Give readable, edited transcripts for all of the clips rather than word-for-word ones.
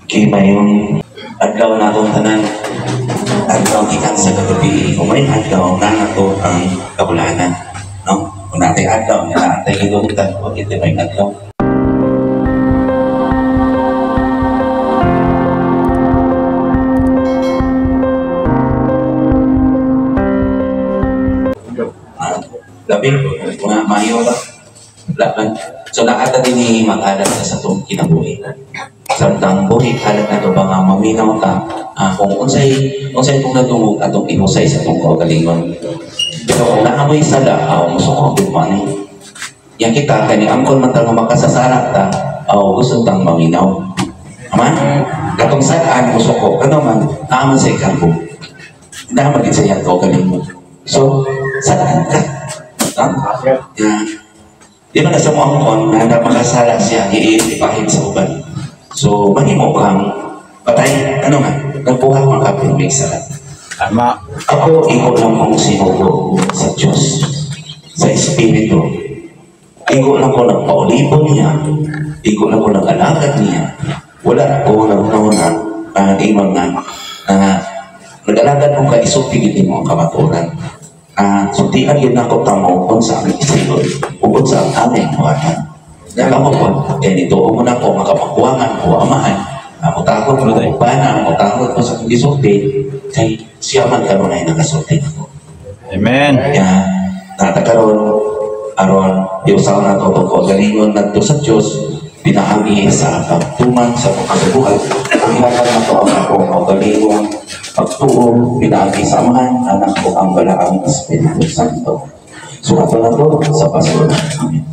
Okay, mayong adlaw na atong tanan. Adlaw gikan sa kagabi, kung may adlaw na nato ang kabulanan. No? Kung natay adlaw, nga naatay gidungtan, huwag ito may adlaw. Labi, mga mayo ba? Laban. So nakata din ni mag-alat sa atong kinabuhi. Samtang buhi, halat na ito ba nga maminaw ta kung unsay unsay itong natungog atong inusay sa itong kaugalingon. Pero kung naamoy sala, musuko ang gugma ni. Yang kita, kani angkon man tang makasasala ta, gusto tang maminaw. Aman? Katong salaan, musuko, kano man, naaman sa ikarbo. Naaman sa iyang kaugalingon. So, salaan ka. Ha? Yeah. Di ba nasa mo angkon na makasala siya, iipahid sa uban. So, mahimo kang patay. Ano nga? Nagbuhat ng kapit may sala. Tama. Ako, ikaw lang kong sinugo sa Diyos, sa Espiritu. Ikaw lang ko nagpaulibo niya. Ikaw lang ko nag-alagad niya. Wala ko nag-una na ingon na nag-alagad kong kaisuti gid mo ang kamaturan. Sultian yun ako tamo kung sa aming isilod, ugod sa aming buhatan. Nakamo po, kaya nito mo na ko, makapakuangan ko, amahan. Mutakot ko, bana, mutakot ko sa akong gisulti, kay siya man kanunay nakasulti ako. Amen. Kaya, natakaroon, aron, iusaw na ito, tungkol galingon nagto sa Diyos, pinaagi sa pagtuman sa pagkabuhat. Ang hilagan na ito ang akong kaugalingon, pagtuo, pinaagi sa Amahan, anak ko ang Balaang Espiritu Santo. So, ato na ito sa Pasko. Amen.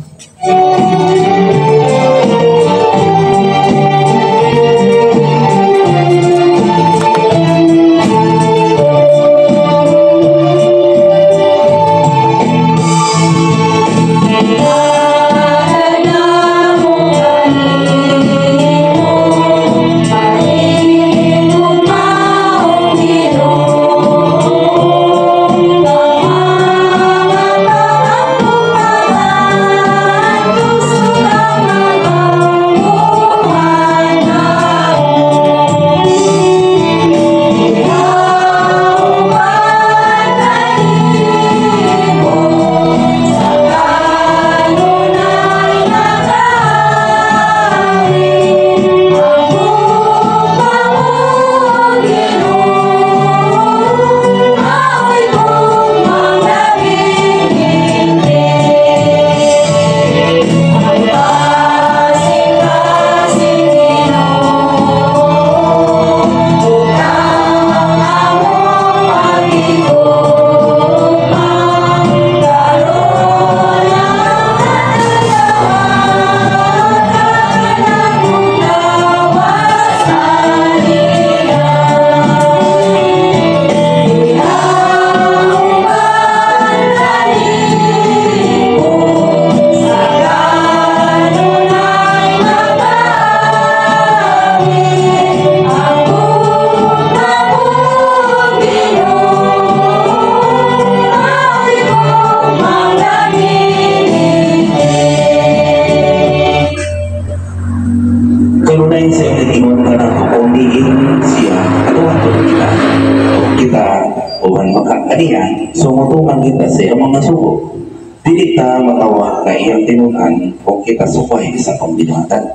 Kita sukway sa akong binuhatan.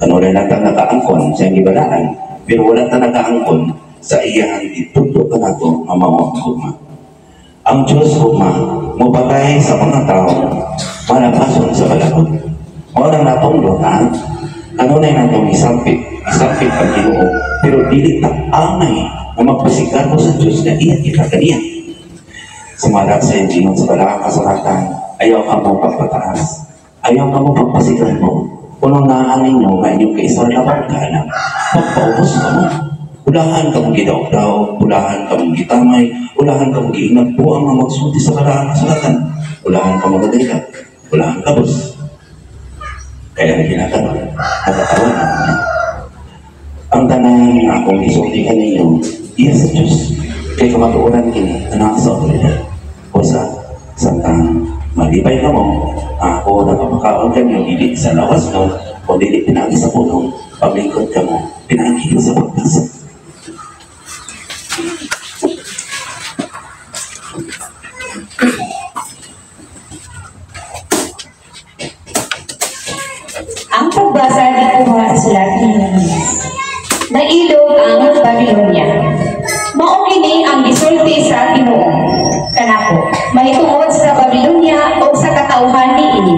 Kanunay na tang nakaangkon sa iyang gibalaan, pero wala ta nakaangkon sa iyang gitudlo kanato nga mao ang gugma. Ang Diyos gugma mopatay sa mga tao malapason sa balakod. Mao nang natong luta, kanunay natong isampit, isampit ang Ginoo, pero dili ta angay nga magpasigarbo sa Diyos nga iya kita kaniya. Sumalat sa iyang Ginoo sa balaang kasulatan, ayaw ka mo pagpataas. Ayaw ka mo pagpasigan mo. Kung naan ninyo nga inyong kaisar labang kaalam, magpaubos ka mo. Ulahan ka mong gidaog-daog, ulahan ka mong gitamay, ulahan ka mong giinagbuang nga magsulti sa balaang kasulatan, ulahan ka mong gadayag, ulahan ka bus. Kaya na ginagawa, nagkakaroon na niya. Ang tanan nga akong isulti ka ninyo, iya sa Diyos, kay kamatuoran kini, anak sa otoridad o sa Santang Malipay kamo, ako nagpapakaon kanyo, dili sa lawas mo, o dili pinaagi sa pulong, paglingkod kamo, pinaagi sa pagbasa. Ang pagbasa gikuha sa sulat ni Jeremias. Nailog ang Babylonia. Mao kini ang gisulti sa Ginoo kanako mahitungod sa Babylonia o sa katawhan niini.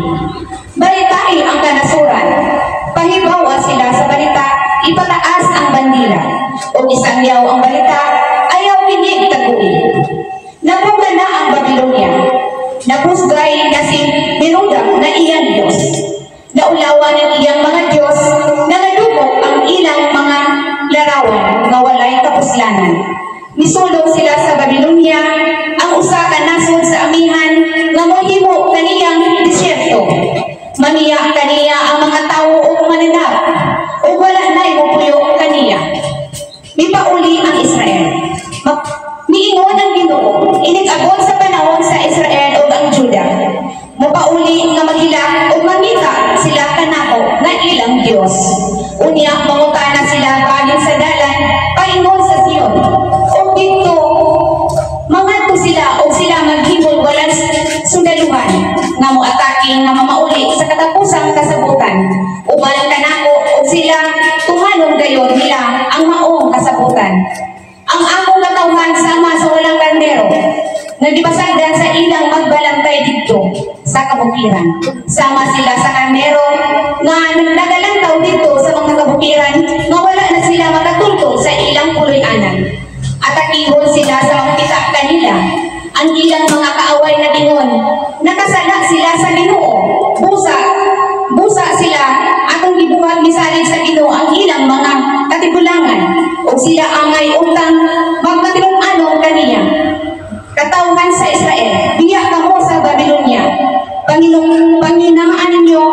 Balitai ang kanasuran. Pahibawa sila sa balita, ipataas ang bandila. O isangyaw ang balita, ayaw kinig tagui. Napuga na ang Babylonia. Napusgay na si Merodak na iyang Diyos. Naulawan ang iyang mga Diyos, nangadugok ang ilang mga larawan nga walay kapuslanan. Misulong sila sa Babylonia, ang usa ka nasod sa amihan nga mohimo kaniyang disyerto. Mamiya kaniya ang mga tawo ug mananap, ug wala na'y mopuyo kaniya. Mipauli ang Israel. Miingon ang Ginoo, inig-abot sa panahon sa Israel ug ang Juda. Mopauli nga maghilak ug mangita sila kanako nga ilang Dios. Unya mangutana sila bahin sa dalan paingon sa Sion. Ug didto mangadto sila ug sila maghimol walang sundaluhan nga moatake nga mamauli sa katapusang kasabutan. Uban kanako ug sila tumanon gayon nila ang maong kasabutan. Ang akong katawhan sama sa walang karnero nga gipasagdan sa ilang magbalantay didto sa kabukiran. Sama sila sa karnero nga nagalantaw didto sa mga kabukiran nga wala na sila makatultol sa ilang puloy-anan. Atakihon sila sa makakita kanila. Ang ilang mga kaaway na ingon, nakasala sila sa Ginoo. Busa, busa sila atong gibuhat misalig sa Ginoo ang ilang mga katigulangan. O sila angay utang magmatinong-anong kaniya. Katawhan sa Israel, biya kamo sa Babylonia. Panginamaan ninyo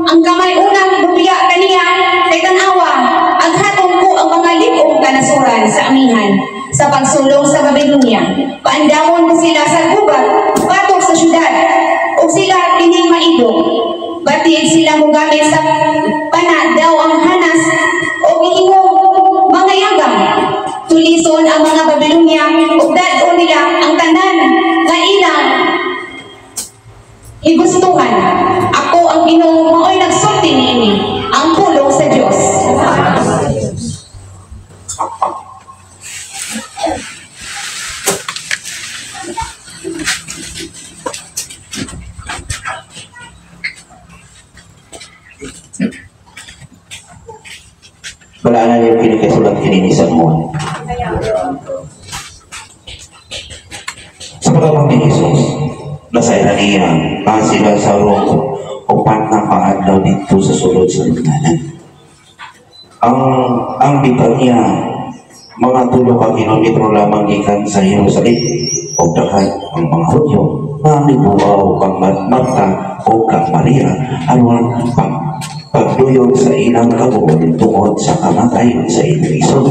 ang kamay unang bubiya kaniya kay tan-awa, aghaton ko ang mga lig-ong kanasuran sa amihan sa pagsulong sa Babylonia. Paandamon ko sila sa gubat, batok sa syudad, ug sila kining maidog. Batid sila mogamit sa pana daw ang hanas o gihimong mga yagang. Tulison ang mga Babylonia ug dad-on nila ang tanan nga ilang igustuhan. Ako ang Ginoo maoy nagsulti niini, ang pulong sa Dios. Wala na niyo kini kay sulat kini ni San Juan. Sa pagkabang ni Jesus, nasayran niya na sila sa Rome upat na kaadlaw dito sa sulod sa lugnanan. Ang Bitanya, mga 2 ka kilometro lamang gikan sa Jerusalem, og daghan ang mga Hudyo nga mibuaw kang Marta o kang Maria aron pagduyog sa ilang kabuol tungod sa kamatayon sa ilang igsoon.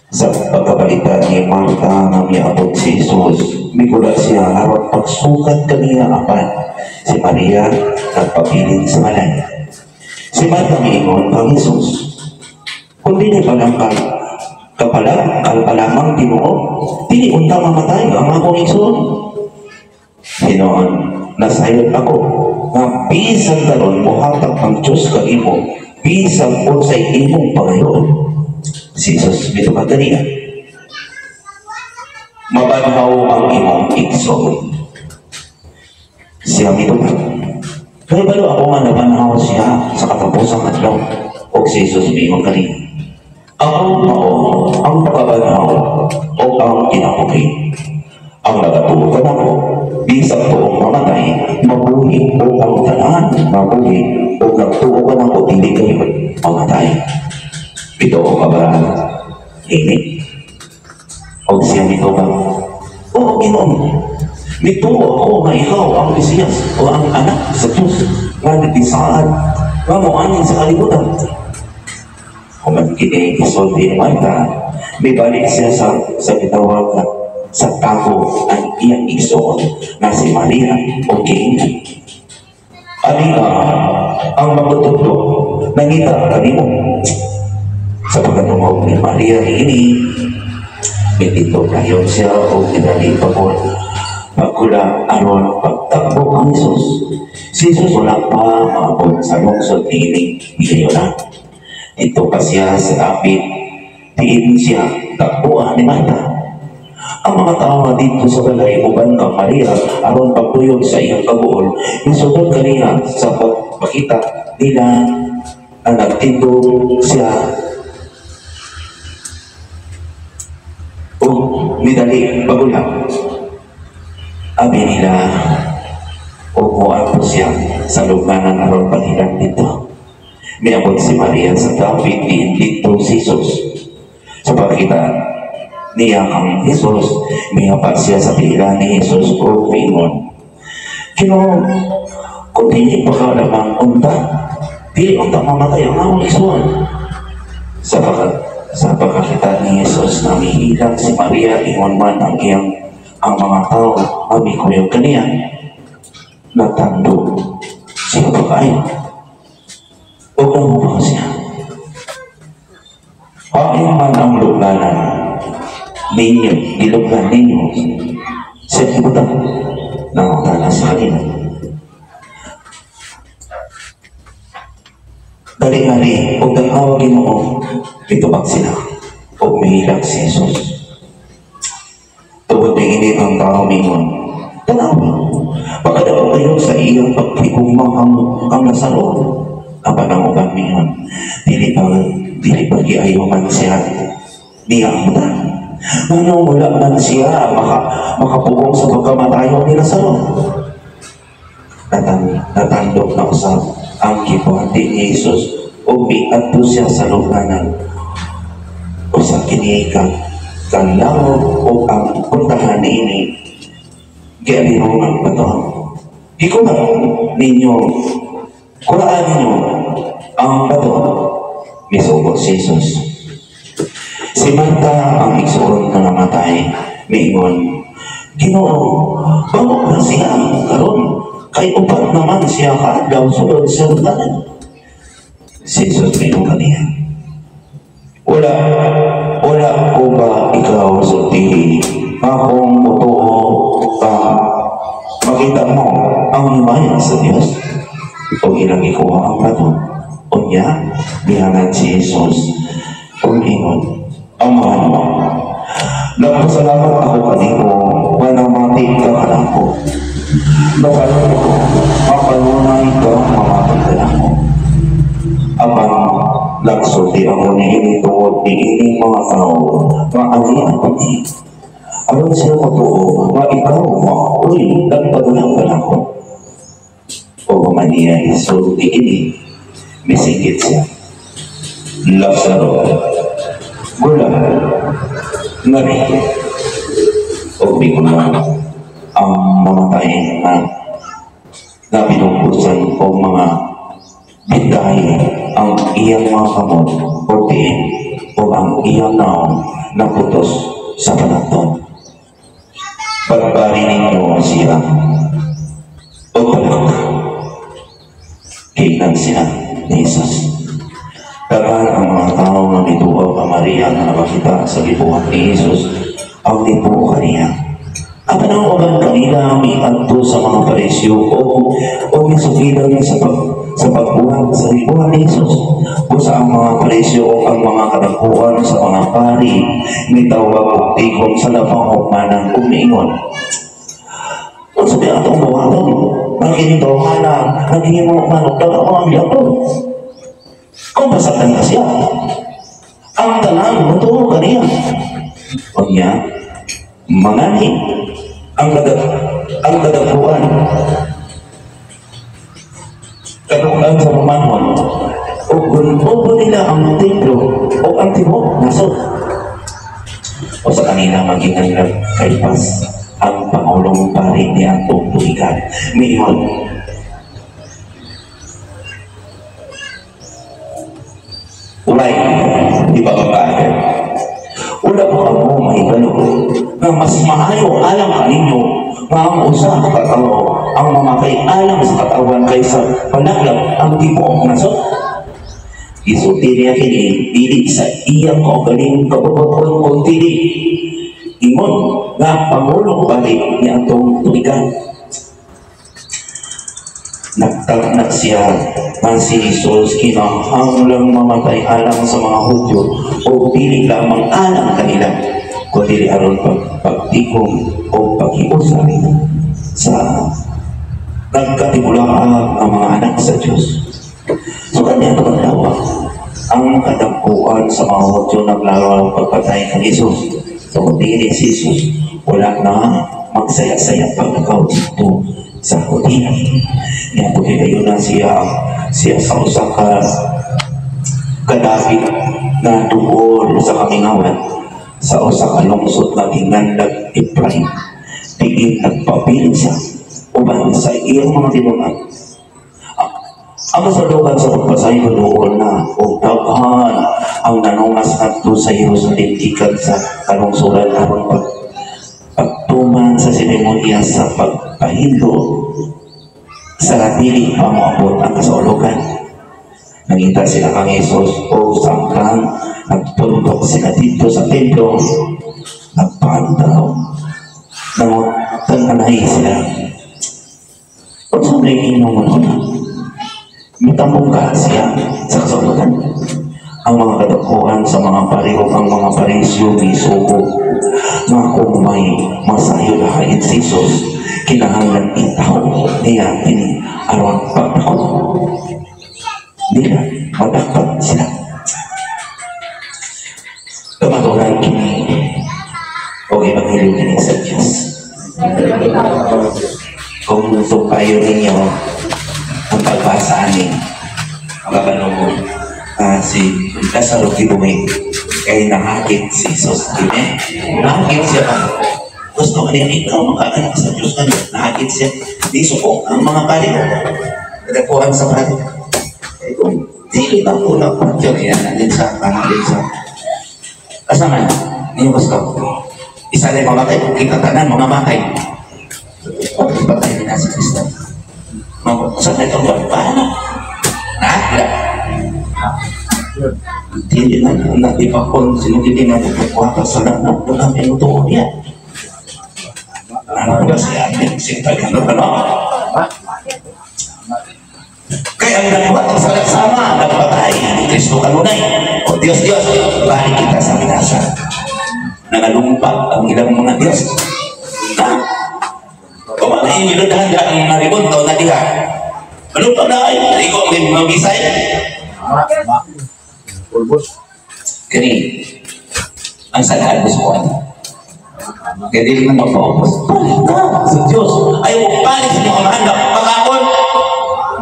Sa pagkabalita ni Marta nga miabot si Jesus, migula siya aron pagsukat kaniya apan si Maria nagpabilin sa balay. Si Marta miingon kang Jesus, kung dili pa lang kapala, kalpalamang Ginoo, dili unta mamatay ang akong igsoon. Hinoon, nasayod ako nga bisan karon mohatag ang Dios kanimo, bisan unsay imong pangayoon. Si Jesus mitubag kaniya, mabanhaw ang imong igsoon. Siya mitubag, kahibalo ako nga nabanhaw siya sa katapusang adlaw. Og si Jesus miingon kaniya, ako mao ang pagkabanhaw o ang kinabuhi. Ang nagatuo kanako, bisan tuong mamatay, mabuhi o ang tanan mabuhi, o nagtuo kanako dili kayo mamatay. Bituo ka ba ini? Og siya mitubag, oo Ginoo, mituo ako nga ikaw ang Mesiyas o ang anak sa Diyos nga nagbisaad nga moanin sa kalibutan. Human kini gisulti ni Marta, mibalik siya sa gitawag nga sa tago ang iyang igsoon na si Maria o giingnan, "Ani ang magtutudlo nangita kanimo." Sa pagkatungog ni Maria niini, mitindog dayon siya o gidali pagol pagkula aron pagtakbo ang Jesus. Si Jesus wala pa maabot sa lungsod niini higayona. Dito pa siya sa dapit, diin siya takbuan ni Marta. Ang mga tao dito sa balay uban kang Maria aron pagtuyog sa iyang kaguol, misunod kaniya sa pagpakita nila ang nagtindog siya o midali pagula. Abi nila upuan po siya sa lugnanan aron paghilang dito. Miabot si Maria sa dapit diin dito si Jesus. Sa pagkita niya kang Jesus, mihapa siya sa pila ni Jesus o miingon, "Ginoo, kung dili pa ka lamang unta, dili unta mamatay ang among igsoon." Sa pagkakita ni Jesus na mihilak si Maria, ingon man ang iyang ang mga tao ang mikuyog kaniya, natando siya pagkayo o namuha siya. Hain man ang lugnanan ninyo, gilugnan ninyo sa ibutang nangutana sa kanila. Dali-dali, og tanawa Ginoo, mitubag sila, og mihilak si Jesus. Tungod niini ang tao mingon, "Tanawa, pagkadako kayo sa iyang pagpigugma ang Lazaro." Apan ang uban mingon, Dili pa giayo man siya niya ang butang? Ngano wala man siya makapugong sa pagkamatayon ni Lazaro?" Natandok na usab ang gibuhati ni Jesus ug miadto siya sa lugnanan. Usa kini ka kanlawog o ang puntahan niini gialihong bato. Gikuha ninyo, kuhaan ninyo ang bato. Misugot si Jesus. Si Marta ang igsuon nga namatay, miingon, "Ginoo, bago na siya karon, kay upat naman siya kaadlaw sulod sa lugnanan." Si Jesus miingon kaniya, Wala ko ba ikaw sultihi akong mutuo ka, makita mo ang himaya sa Dios?" O ilang ikuha ang bato. Unya, bihanan si Jesus o ingon, "Ama, nagpasalamat ako kanimo nga namati ka kanako. Nakalong ko, mapanunay ka mamati kanako. Apan nagsulti ako niini tungod niining mga tao nga ani ako ni. Aron sila matuo nga ikaw maoy nagpadala kanako." O humaniya isulti ini, misigit siya, "Lazaro, gula, ngari." O migula ang mamatay na nabinubusan o mga bindahi ang iyang mga kamot o tiil o ang iyang naong naputos sa panagton. Pagbari ninyo siya o palakta. Kailan sila ni Jesus. Daghan ang mga tao nga mituaw ka Maria nga nakakita sa gibuhat ni Jesus ang nituo kaniya. Apan ang uban kanila miadto sa mga Pariseo o misugilan sa pagbuhat sa gibuhat ni Jesus. Busa ang mga Pariseo o ang mga kadagkuan sa mga pari mitawag og tigom sa labang hukmanan ug miingon, "Unsa may atong buhaton? Nagindohan na, naghimo man og dako ang milagro. Kung pasagdan ka siya, ang tanan motuo kaniya." Unya, mangani ang kadagkuan kadughan sa Romanhon ug gun-obon nila ang templo o ang tibuok nasod. O sa kanila maginganlan kay Pas ang pangulong pari ni atong tuigan miingon, "Ulay, di ba kakain? Wala ko kamo mahibalo nga mas maayo Nga ang usa ka tawo ang mamatay alang sa katawan kaysa panaglag ang tibuok nasod. Gisulti niya kini dili sa iyang kaugalingong kabubut-on kun dili ingon nga pangulong pari niadtong tuiga. Nagtagna siya nga si Jesus kinahanglang mamatay alang sa mga Hudyo o dili lamang alang kanila kundi aron pagtikom o paghiusa sa nagkatibulaang ang mga anak sa Diyos. So kanya ito adlaw, ang kadagkuan sa mga Hudyo nagplano ang pagpatay kang Jesus. So kung dili si Jesus, wala na magsaya-saya paglakaw dito sa Judea. Niya po na siya siya sa usa ka kadapit na duol sa kamingawan sa usa ka lungsod nga ginganlag Ephraim. Diin nagpabilin siya uban sa iyang mga tinunan. Ang kasulugan sa pagpasaylo, duol na og daghan ang nanungas ngadto sa Jerusalem gikan sa kalungsuran aron pagtuman sa seremonya sa pagpahilo sa dili pa moabot ang kasaulogan. Nangita sila kang Jesus o samtang nagtundok sila dito sa templo, nagpantaw, nangutan sila. Unsa may inyong una? Mitambong ka siya sa kasaulogan. Ang mga kadakuan sa mga pari o ang mga Parisyo misugo nga kung may masayo hain si Jesus, kinahanglan itaw niya ini aron pagtakot nila madakpan sila. Kamatuoran kini o ebanghelyo kini sa Diyos. Kung kayo ninyo ang pagbasa ani, makabalo mo si Lazaro gibuhi kay nahakit si Jesus. Amen? Nahakit siya ba? Gusto ka niya, ikaw makaanak sa Diyos ka. Nahakit siya. Di suko ang mga pari. Kadakuan sa pari. Eh, kung dili ba ko na patyo yan, natin sa kanalin sa asa man, ninyo gusto. Isa na yung mamatay, kung kita tanan, mamamatay. Patay nila si Kristo. Sa ito ba? Paano? Na? Wala. Dili na na ipakon sino dili na kukuha sa lahat na na minuto niya. Ano ba siya? Sinta ka na ano? Kaya ang nagbuhat ang salat sama, nagpatay ni Kristo kanunay. O Diyos, Diyos, balik kita sa binasa. Nangalumpak ang ilang mga Diyos. Ha? Kung ano yung iludahan ang naribon, taon na diha. Malumpak na ay, ikaw ang mabisay. Pulbos. Kani, ang salaan mo sukuan. Kaya dili man magpaupos. Balik ka sa Diyos. Ayaw mo balik sa inyong amahan na pagkakon.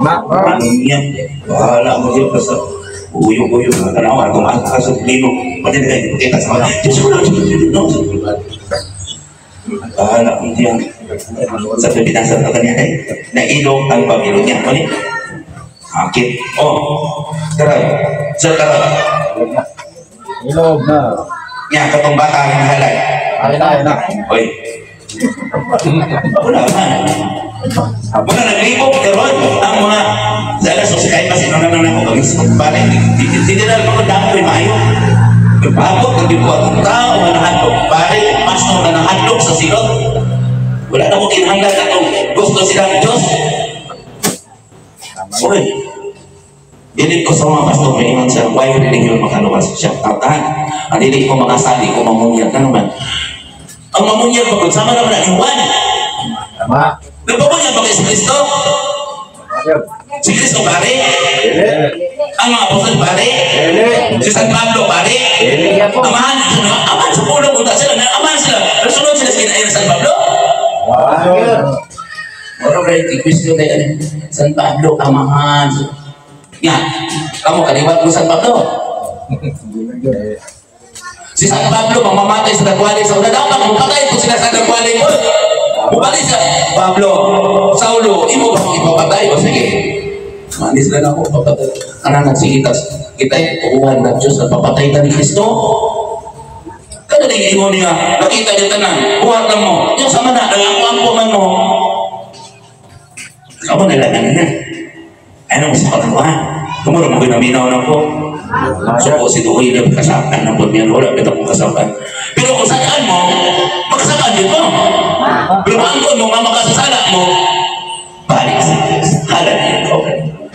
Ma. Ano niya? Bahala mo siya basta uyong-uyong na tanawa. Kung asa ka sa plino, pati na kayo kita sa mga Diyos ko lang, Diyos ko lang, Diyos ko lang. Bahala mo siya. Sa binasa na kanya ay nailog ang Babylonia. Ano yun? Akit. Oh, tara. Sir, tara. Ilog na. Nga, katong bata ang halay. Ay na, ay na. Oy. Wala man. Wala naglibog karon ang mga sa alas o sa kahit mas ino na ako kami sa pare. Di na mga damo kay maayo. Pabot ng ko atong tao nga nahadlok pare, pastor nga nahadlok sa silot. Wala na ko kinahanglan atong gusto silang Diyos. Oy. Dili ko sa mga pastor may ingon sa why religion makaluwas siya. Tahan. Ang dili ko makasali ko mamunyag na naman. Ang mamunyag pagod sama naman ang Juan. Tama. Nagpamunyag ba kay si Kristo? Si Kristo pare? Dili. Ang mga apostol pare? Dili. Si San Pablo pare? Dili yan po. Amahan, amahan sa pulong punta sila, amahan sila. Pero sunod sila sa kinain San Pablo? Wala. Moro right, i-question na yan. San Pablo, amahan. Nga, kamu kaliwat mo San Pablo. Si San Pablo, mamamatay sa Dagwali sa una. Dapat mupatay po sila sa Dagwali. Uy, mupatay siya. Pablo, Saulo, imo ba kong ipapatay? O sige. Manis na ako, papatay. Ano nagsigit, kita tuuhan ng Diyos na papatay ka ni Kristo. Kada na ingon niya, nakita niya tanan, buhat lang mo. Yung sama na, nangangkuan man mo. Ako nila na na. Ano mo sa katuan? Tumuro mo ginaminaw na ko. So ko si Duhoy na kasakan na po niya, wala kita kong kasakan. Pero kung saan mo, magkasakan din mo. Pero maangkon mo, nga makasasala mo, balik sa Diyos. Halad niyo ko.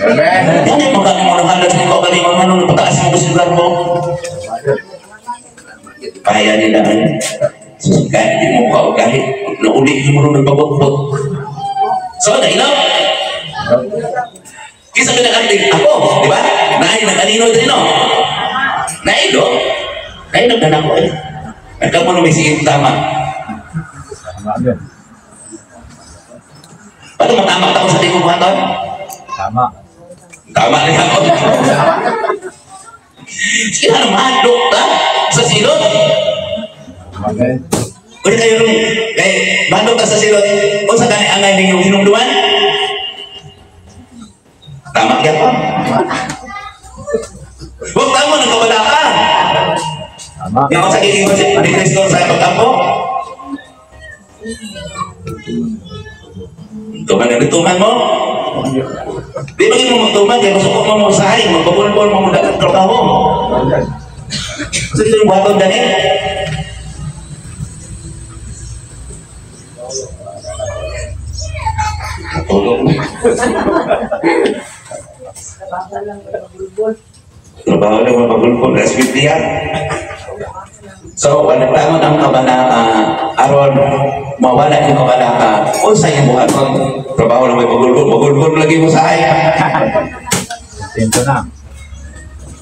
Amen. Hindi mo kami mo ng halad sa ikaw galingon man nung pataas mo sa lugar mo. Kaya nila ano. So, kahit hindi mo ka, kahit nauli mo nung nagpabot-bot. So, nailaw. Kisa ka nag ako, di ba? Naay, nag-anino din, no? Nailo. Nailo na ako eh. Nagkamo nung may siging tama. Tama yun. Paano matama tao sa tingong buhaton? Tama. Tama rin ako. Sige na, mahadlok ta sa silot. Tama yun. Uli kayo nung, kay, mahadlok ta sa silot. O sa kani angay ninyong hinumduman? Tama ka pa. Huwag tamo, nagkawala ka. Tama. Yung sa gigingon si ni Kristo sa pagkampo. Tuman na tuman mo. Di ba mo magtuman kaya masuko mo mo usahay, magbabulbol mo mo dagang trabaho. So ito yung buhaton dani. Natulog. Trabaho lang mapagulbol. SBP yan. So, nagtangon ang kabalaka, aron mawala yung kabalaka, unsa yung buhaton? Trabaho lang may pagulbol, pagulbol lagi mo sa ay. Tinto na.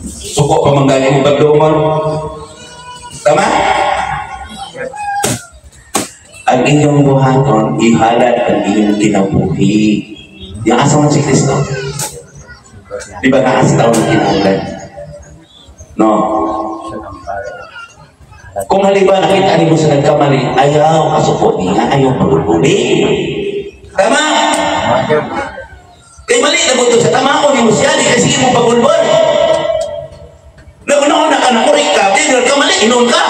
Suko pa man gani mo badlungon. Tama? Ang inyong buhaton, ihalad ang inyong kinabuhi. Yung asa man si Kristo. Di ba naas taon ng kinahanglan? No? Kung halimbawa nakita niyo sa nagkamali, ayaw kasuko niya, ayaw pagulbuli. Tama? Kay mali na mo sa tama ko ni mo siya, di kasi mo pagulbol. Nauna-una ka na, kurik ka, di nagkamali, inon ka.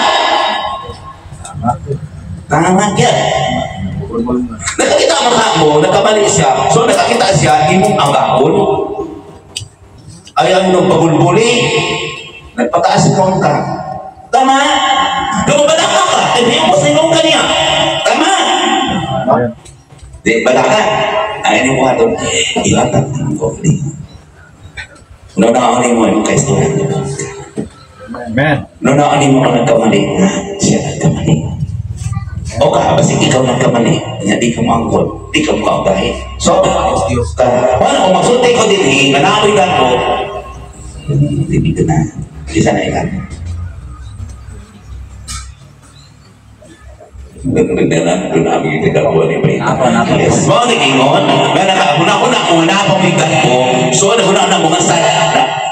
Tama. Tama yan. Nakakita ang mukha mo, nagkamali siya. So nakakita siya, imong angakon. Ayaw nung pagulbuli. Nagpataas mo ka. Tama? Lumabalaka ka, eh di mo sinong ka niya. Tama? Di, balaka. Ay, ano mo doon? Ilatag ng kofli. Nunaan mo yung kaistorya. Amen. Nunaan mo ang nagkamali. Siya nagkamali. O ka, basig ikaw nagkamali. Nga di ka maangkot, di ka makaugahi. So, paano kung magsulti ko din, eh, nanamoy ka ko, hindi ka na. Di sana ikaw. Yes. Mao nag-ingon, nga nakahuna-huna mo, nga napamigan ko, so nahuna-huna mo nga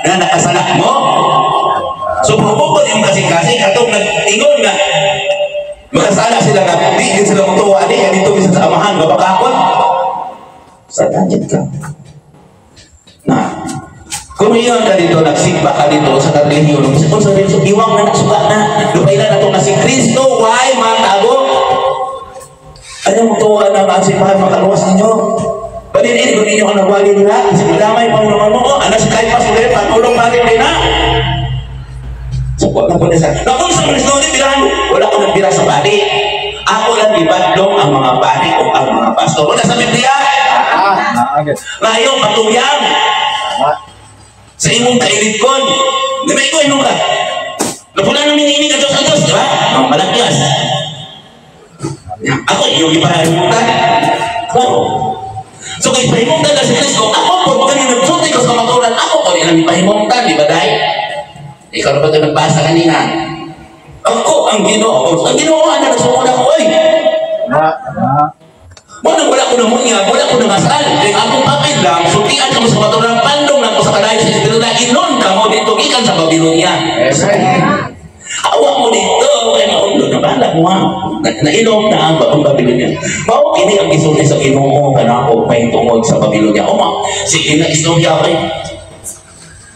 na nakasala mo. So pagpupod yung kasing-kasing, katong nag-ingon nga, makasala sila nga, di din sila mutuwa, di ka dito bisa sa amahan, mabakakot. Sa tanjit ka. Na, kung iyon ka dito, nagsimba ka dito sa relihiyon, kung sa relihiyon, iwang na nagsuka na, lupailan na ito na si Kristo, why matago? Ayaw mo tuwa na ang simbahan makaluwas ninyo. Balinin kung ninyo ang nagwali nila, si Lamay, Panginoon mo, anak si Caiphas, ulit, patulong balik rin na. Support na po niya sa, nakung sa mga sinunod, birahan mo, wala ko nagbira sa bali. Ako lang ibadlong ang mga bali o ang mga pastor. Wala sa Biblia. Ngayon, patuyang. Sa imong kailidkon. Di ba ikaw, inong ka? Napula nang miniinig ang Diyos ang Diyos, di ba? Mga malakyas. Ako, iyong ipahimutan. Klaro. So, kung ipahimutan na si Kristo, ako po, magaling nagsulti ko sa maturan, ako po, ilang ipahimutan, di ba, Day? Ikaw na ba ito nagbasa kanina? Ako ang Ginoo. Ang Ginoo, ano, nagsuko na ako, oy! Wala, wala ko na munya, wala ko na masal. Kaya akong papel lang, sultian ka mo sa maturan, pandong na ko sa kalayo sa Espiritu na inon ka mo dito, gikan sa Babylonia. Awa mo dito, kaya maulo na balak mo ha. Nailom na ang bagong Babylonia. Mao kini ang gisulti sa Ginoo kanako may tungod sa Babylonia. O ma, sige na istorya kay.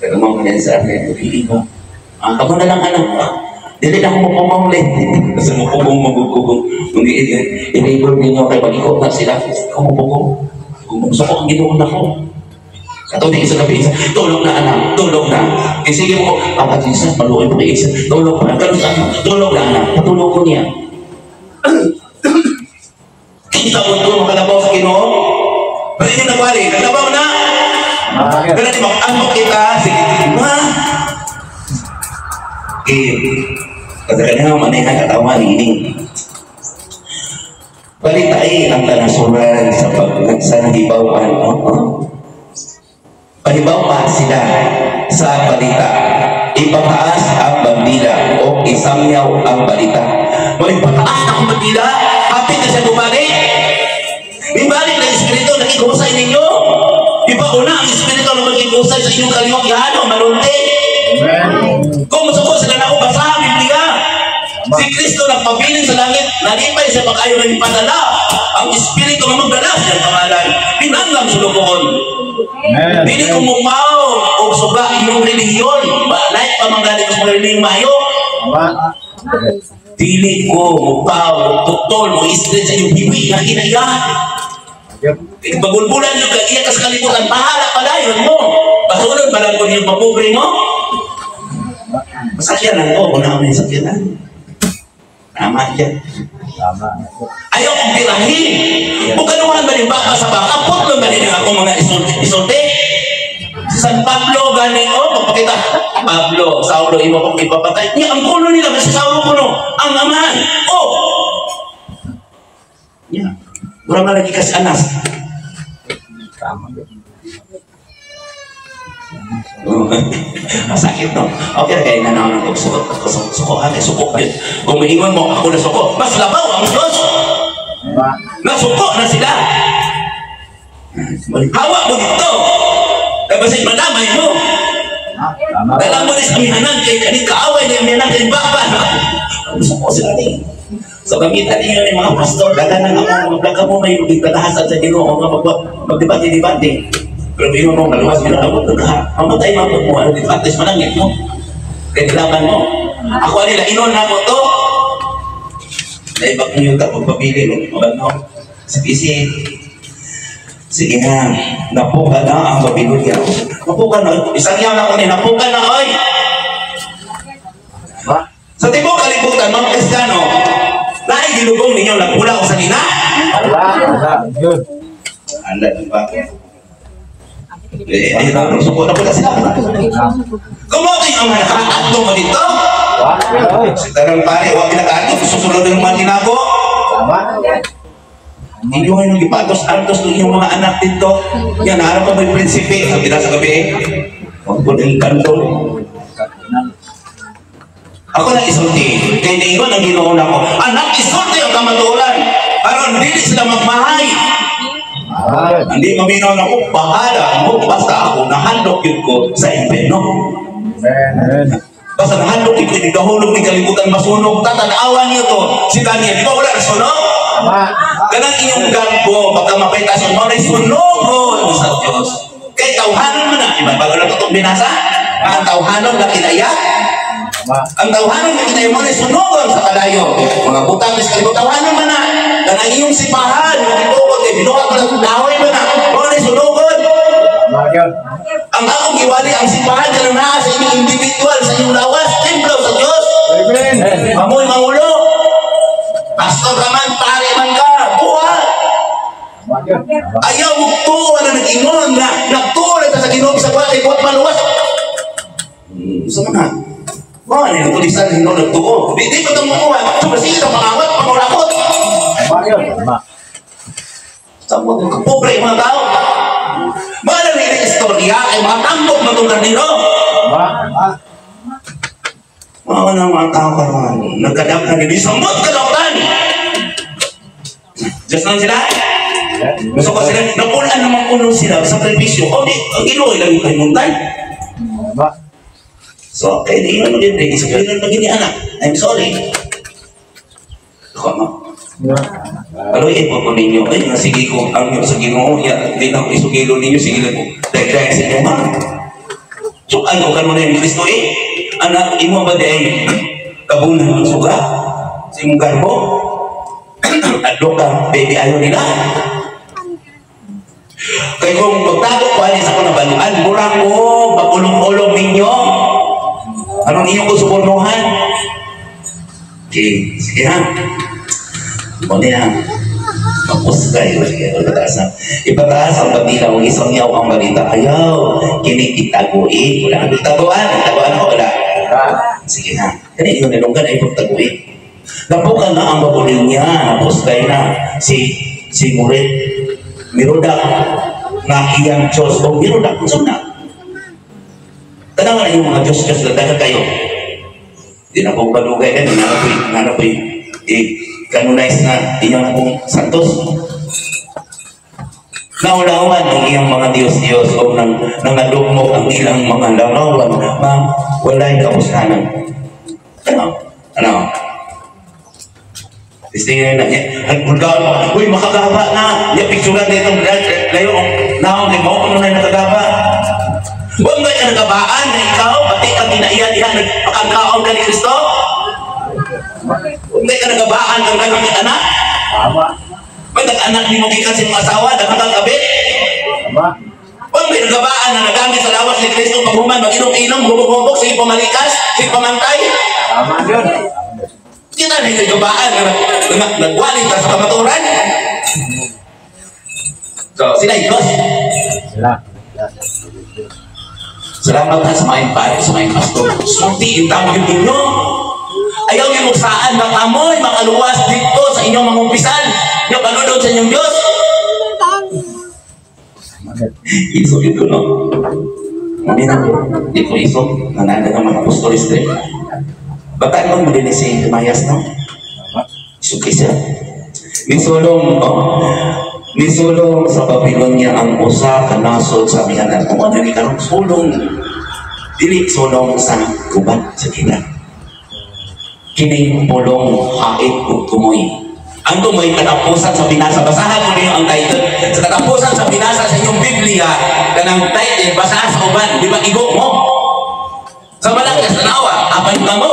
Pero mo man sa akin, pili mo. Ang kamo na lang anak. Dili na ako mapugong ulit. Kasi mapugong, magugugong. Kung i-enable ninyo kay mag-ikot na sila, ako mapugong. Kung suko ang Ginoo nako. Katulad isa gabi, isa, tulog na anak, tulog na. Eh sige mo, Papa Jesus, maluoy mo kay isa. Tulog na, ganun sa anak, tulog na anak, patulog ko niya. Kita mo ito, makalabaw sa Ginoo. Pero hindi nagwali, naglabaw na. Ganun di mag-amok kita, sige, ma. Eh, kata kanya manehan katawan ini. Balitain ang kanasuran sa pag sa nahibawan. No? Pahibaw pa sila sa balita. Ipataas ang bandila o isamyaw ang balita. Mo ipataas na ang bandila, hapit na siya bumalik. Ibalik na Espiritu, nakigusay ninyo. Ipauna ang Espiritu na magigusay sa inyong kaliwang ihano, malunti. Amen. Kung musuko sila na ako, basahan ang Biblia. Si Kristo nagpabilin sa langit, nalipay sa pag-ayo ng ipadala. Ang Espiritu nga magdala sa iyang pangalan. Pinanggang sulugoon. Amen. Dili ko mumaw o suga inyong relihiyon. Like pa man gani ko sa mga relihiyon maayo. Tama. Dili ko mupaw, tutol, mo islit sa inyong hiwi na kinaya. Yep. Bagulbulan nyo ka, iya kas kalibutan, bahala pala yun mo. Basulod ba lang kung yung papobre mo? Masakyan ko, kung namin sakyanan. Tama yan. Tama. Ayaw kong tirahin. Kung kanuhan ba ni baka sa baka, putlo ba ni ako mga isulti? Isulti? Si San Pablo gani, oh, magpakita. Pablo, Saulo, imo kong ipapatay. Niya, ang kuno nila, kasi Saulo kuno, ang amahan. Oh! Niya, mura nga lagi kasi Anas. Tama. Masakit, no? Okay, kaya na naman ang suko, suko, suko, ha, suko. Kung maingon mo, ako na suko, mas labaw ang Diyos. Tama. Nasuko na sila. Hawa mo dito. Tapos madamay mo. Tama. Dala mo din sa amihanan kay kani kaaway ni amihanan kay baba. Gusto ko sila ni. So gamitan ninyo ni mga pastor, dala na nga mo, magplaga mo may magtalahasan sa Ginoo nga magdebate-debate. Pero ingon mo maluwas mo na abot ka. Mamatay man mo ano debate manangit mo. Kay nilaban mo. Ako nila inon na mo to. Naibak niyo ta pagpabili no. Ano? Sige, sige na, napuka na ang Babylonia. Napuka na. Isang yaw na ko ni, napuka na, oy! Tama. Sa tibok kalibutan, mga Kristiyano, naay gilubong ninyo, nagpula ko sa nina. Wala. Wala. Good. Anda, di ba? Eh, ayun na, suko na pala sila. Kumoting ang mga nakaadto mo dito. Wala. Si tanang pare, huwag pinakaadto, susunod ng mga tinago. Tama. Inyo ay nung ipatos-antos ng inyong mga anak dito. Yan, harap ka may prinsipe. Sabi na sa gabi eh. Huwag po ng kanto. Ako lang isulti. Kay niingon ang Ginoo nako. Anak, isulti ang kamatuoran. Aron dili sila magmahay. Tama. Hindi maminaw na ko, bahala mo. Basta ako, nahandok yun ko sa impyerno. Amen. Amen. Basta nahandok yun ko, hindi kahulog ni kalibutan masunog. Tatanawan niyo to. Si Daniel, di ba wala na sunog? Tama. Ganang inyong gagbo, baka mapaitasyon mo na sunogon sa Diyos. Kay tawhanon mo na. Iba bago lang itong binasa? Ang tawhanon na kinaya. Tama. Ang tawhanon na kinaya mo na sunogon sa kalayo. Mga butang sa kalibutan, tawhanon mo na. Ganang iyong sipahan, mga gitukod, eh, binuhat mo na, laway mo na. Mo na sunogon. Tama yun. Ang akong giwali, ang sipahan, kanang naa sa inyong individual, sa inyong lawas, templo sa Diyos. Amen. Amoy mangulo. Pastor ka man, pare man ka, buhat. Tama yun. Tama. Ayaw mo tuwa na nag-ingon na nagtuo na sa Ginoo sa buhat kay buhat maluwas. Sa mga. Mo ani ang tulisan Ginoo nagtuo. Di di pa tong mukuha. Sumasige ang pangawat, pangurakot. Tama yun. Tama. Sa mga pobre mga tao. Mga na rin istorya ay mga tambok man tong karniro. Tama. Tama. Mga na mga tao karon nagkadaghan ni samot kadautan. Diyos lang sila. Gusto ko sila, napulaan naman kuno sila sa sakripisyo. O di, ang Ginoo ilang yung kalimutan. Tama. So, kaya di mo din, disiplinan mo gini anak. I'm sorry. Ako mo. Aloy, po po ninyo. Ay, nga sige ko, ang sa Ginoo, ya, di na ako isugilo ninyo, sige lang po. Dahil sa inyo, ha? So, ano ka mo na yung Kristo eh? Anak, imo ba di ay? Tabunan ng suga sa imong garbo. Adlo ka, baby, ayaw nila. Kay kung magtago ko ani sa akong nabaluan, murang ko, magulong-ulong ninyo. Anong inyong ko subornohan? Okay, sige ha. O niya. Mapusgay. Sige, ipataas na. Ipataas ang bandila kung isang yaw ang balita. Ayaw, kini itagui. Wala kang itaguan. Itaguan ko, wala. Sige na. Kani yung nilunggan ay pagtagui. Napukan na ang Babylonia. Napusgay na si si Murit. Mirodak na iyang Diyos. O Mirodak, kung na. Tanawan na yung mga Diyos-Diyos na dagat kayo. Di na pong balugay ka, nga na po'y i-canonize na inyong pong santos. Naulawan ang iyang mga Diyos-Diyos o nang nangadugmok ang ilang mga larawan na walay kapuslanan. Ano? Ano? Istingin na niya. Ang uy, makagaba na. Ya, picturean dito. Layo, naong, di mo, ano na nakagaba? Huwag ba ka nagabaan na ikaw, pati ka kinaiya diha, nagpakagkaon ka ni Kristo? Huwag ka nagabaan kang kanyang anak? Tama. May nag-anak ni mo gikan sa imong asawa, daghang kang kabit? Tama. Huwag may nagabaan na nagamit sa lawas ni Kristo paghuman, mag-inom-inom, hubog-hubog, sige pamalikas, sige pamantay. Tama yun. Kita na yung nagabaan na nagwalit ta sa kamaturan. So, sila Diyos. Sila. Salamat ha sa mga pare, sa mga pastor. Sulti yung tawag ninyo. Ayaw niyo muksaan na kamoy makaluwas dito sa inyong mga umpisan. Yung panunod sa inyong Diyos. Iso ito, no? Mami na, di ko iso. Nananda ng mga apostolis din. Bataan mo din si Mayas, no? Tama. Iso kaysa. Misulong, oh, misulong sa Babylonia ang usa ka nasod sa amihanan. Kung ano ni karong sulong, dili sulong sa gubat sa kita. Kining pulong hait ug tumoy. Ang tumoy katapusan sa binasa. Basahan ko ninyo ang title. Sa katapusan sa binasa sa inyong Biblia, kanang title, basahan sa uban, di ba igo mo? Sa Malakas, tanawa, apan ka mo.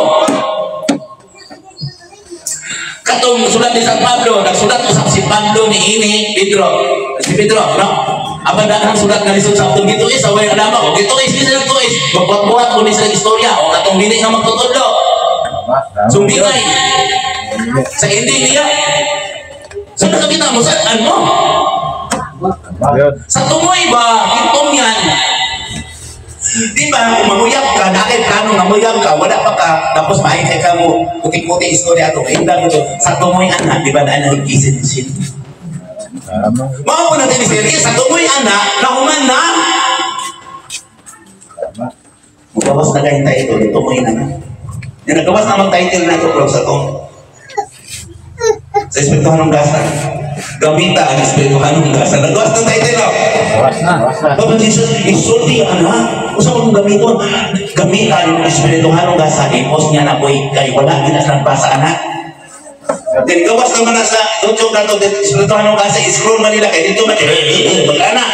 Katong sulat ni San Pablo, nagsulat usab si Pablo ni ini Pedro. Si Pedro, no? Apan daghang sulat nga lisod sa atong gituis, sa way alama ko. Gituis, bisa gituis. Magbuhat-buhat ko ni sa istorya o katong dili nga magtutudlo. Tama. Tama. Sumbingay sa ending niya. Sa nakakita mo, saan mo? Tama yun. Sa tumoy ba, hintom yan. Di ba, kung manguyab ka, nakay plano nga muyab ka, wala pa ka, tapos maay kay ka mo, puti-puti istorya ato, kay mo to, sa tumoy anak, di ba na nagkisin-sin? Tama. Mao na teleserye, sa tumoy anak, nahuman na. Tama. Mugawas na kayong title, tumoy na na. Yung nagawas na mag-title na ito, bro, sa tong sa Espirituhanong Gasa. Gamita ang Espirituhanong Gasa. Nagawas ng title, no? Gawas na. Gawas na. Papa Jesus, isulti anak. Usa mo kong gamiton. Gamita yung Espirituhanong Gasa. I-post niya na boy, kay wala ginasampa sa anak. Then gawas naman na sa YouTube na to, Espirituhanong Gasa, i-scroll man nila kay dito man, mag-anak.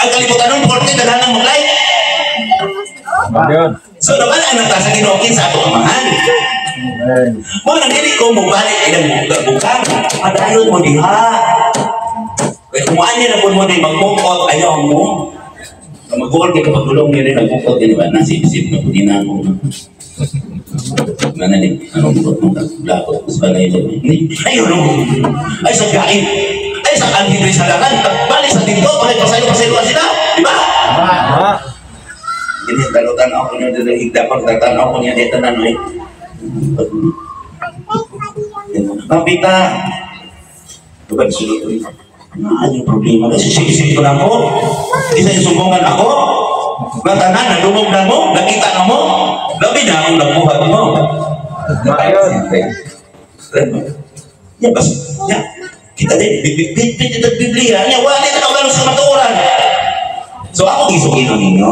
Ang kalibutan ng 40, daghan ng mag-like. Tama yun. So, naman ang ta sa Ginoo sa ato amahan. Amen. Mo nang dili ko mo balik ilang bukang, padayon mo diha. Kaya kung ano na po mo di magmukot, ayaw mo. Mag-goal kay kapag gulong niya rin, nagmukot din ba? Nasip-sip na po din ako. Nanalig, ano bukot mo? Lakot, mas balay ito. Ay, ano? Ay, sa kain. Ay, sa kanhin sa lakan. Balik sa dito, balik pasaylo-pasaylo sila. Di ba? Tama. Tama. Ini talutan ako niya dito, higda ko, tatanaw ko niya dito na noy. Mapita. Diba, sulod ko rin. Ano yung problema? Kasi sisip ko na ako. Isa yung sumbongan ako. Natanan, nadumog na mo, nakita na mo. Labi na akong nabuhat mo. Tama yun. Ya, bas, ya. Kita din, bit bit bit ito Biblia. Ya, wala na kabalo sa matuoran. So ako isukino ninyo.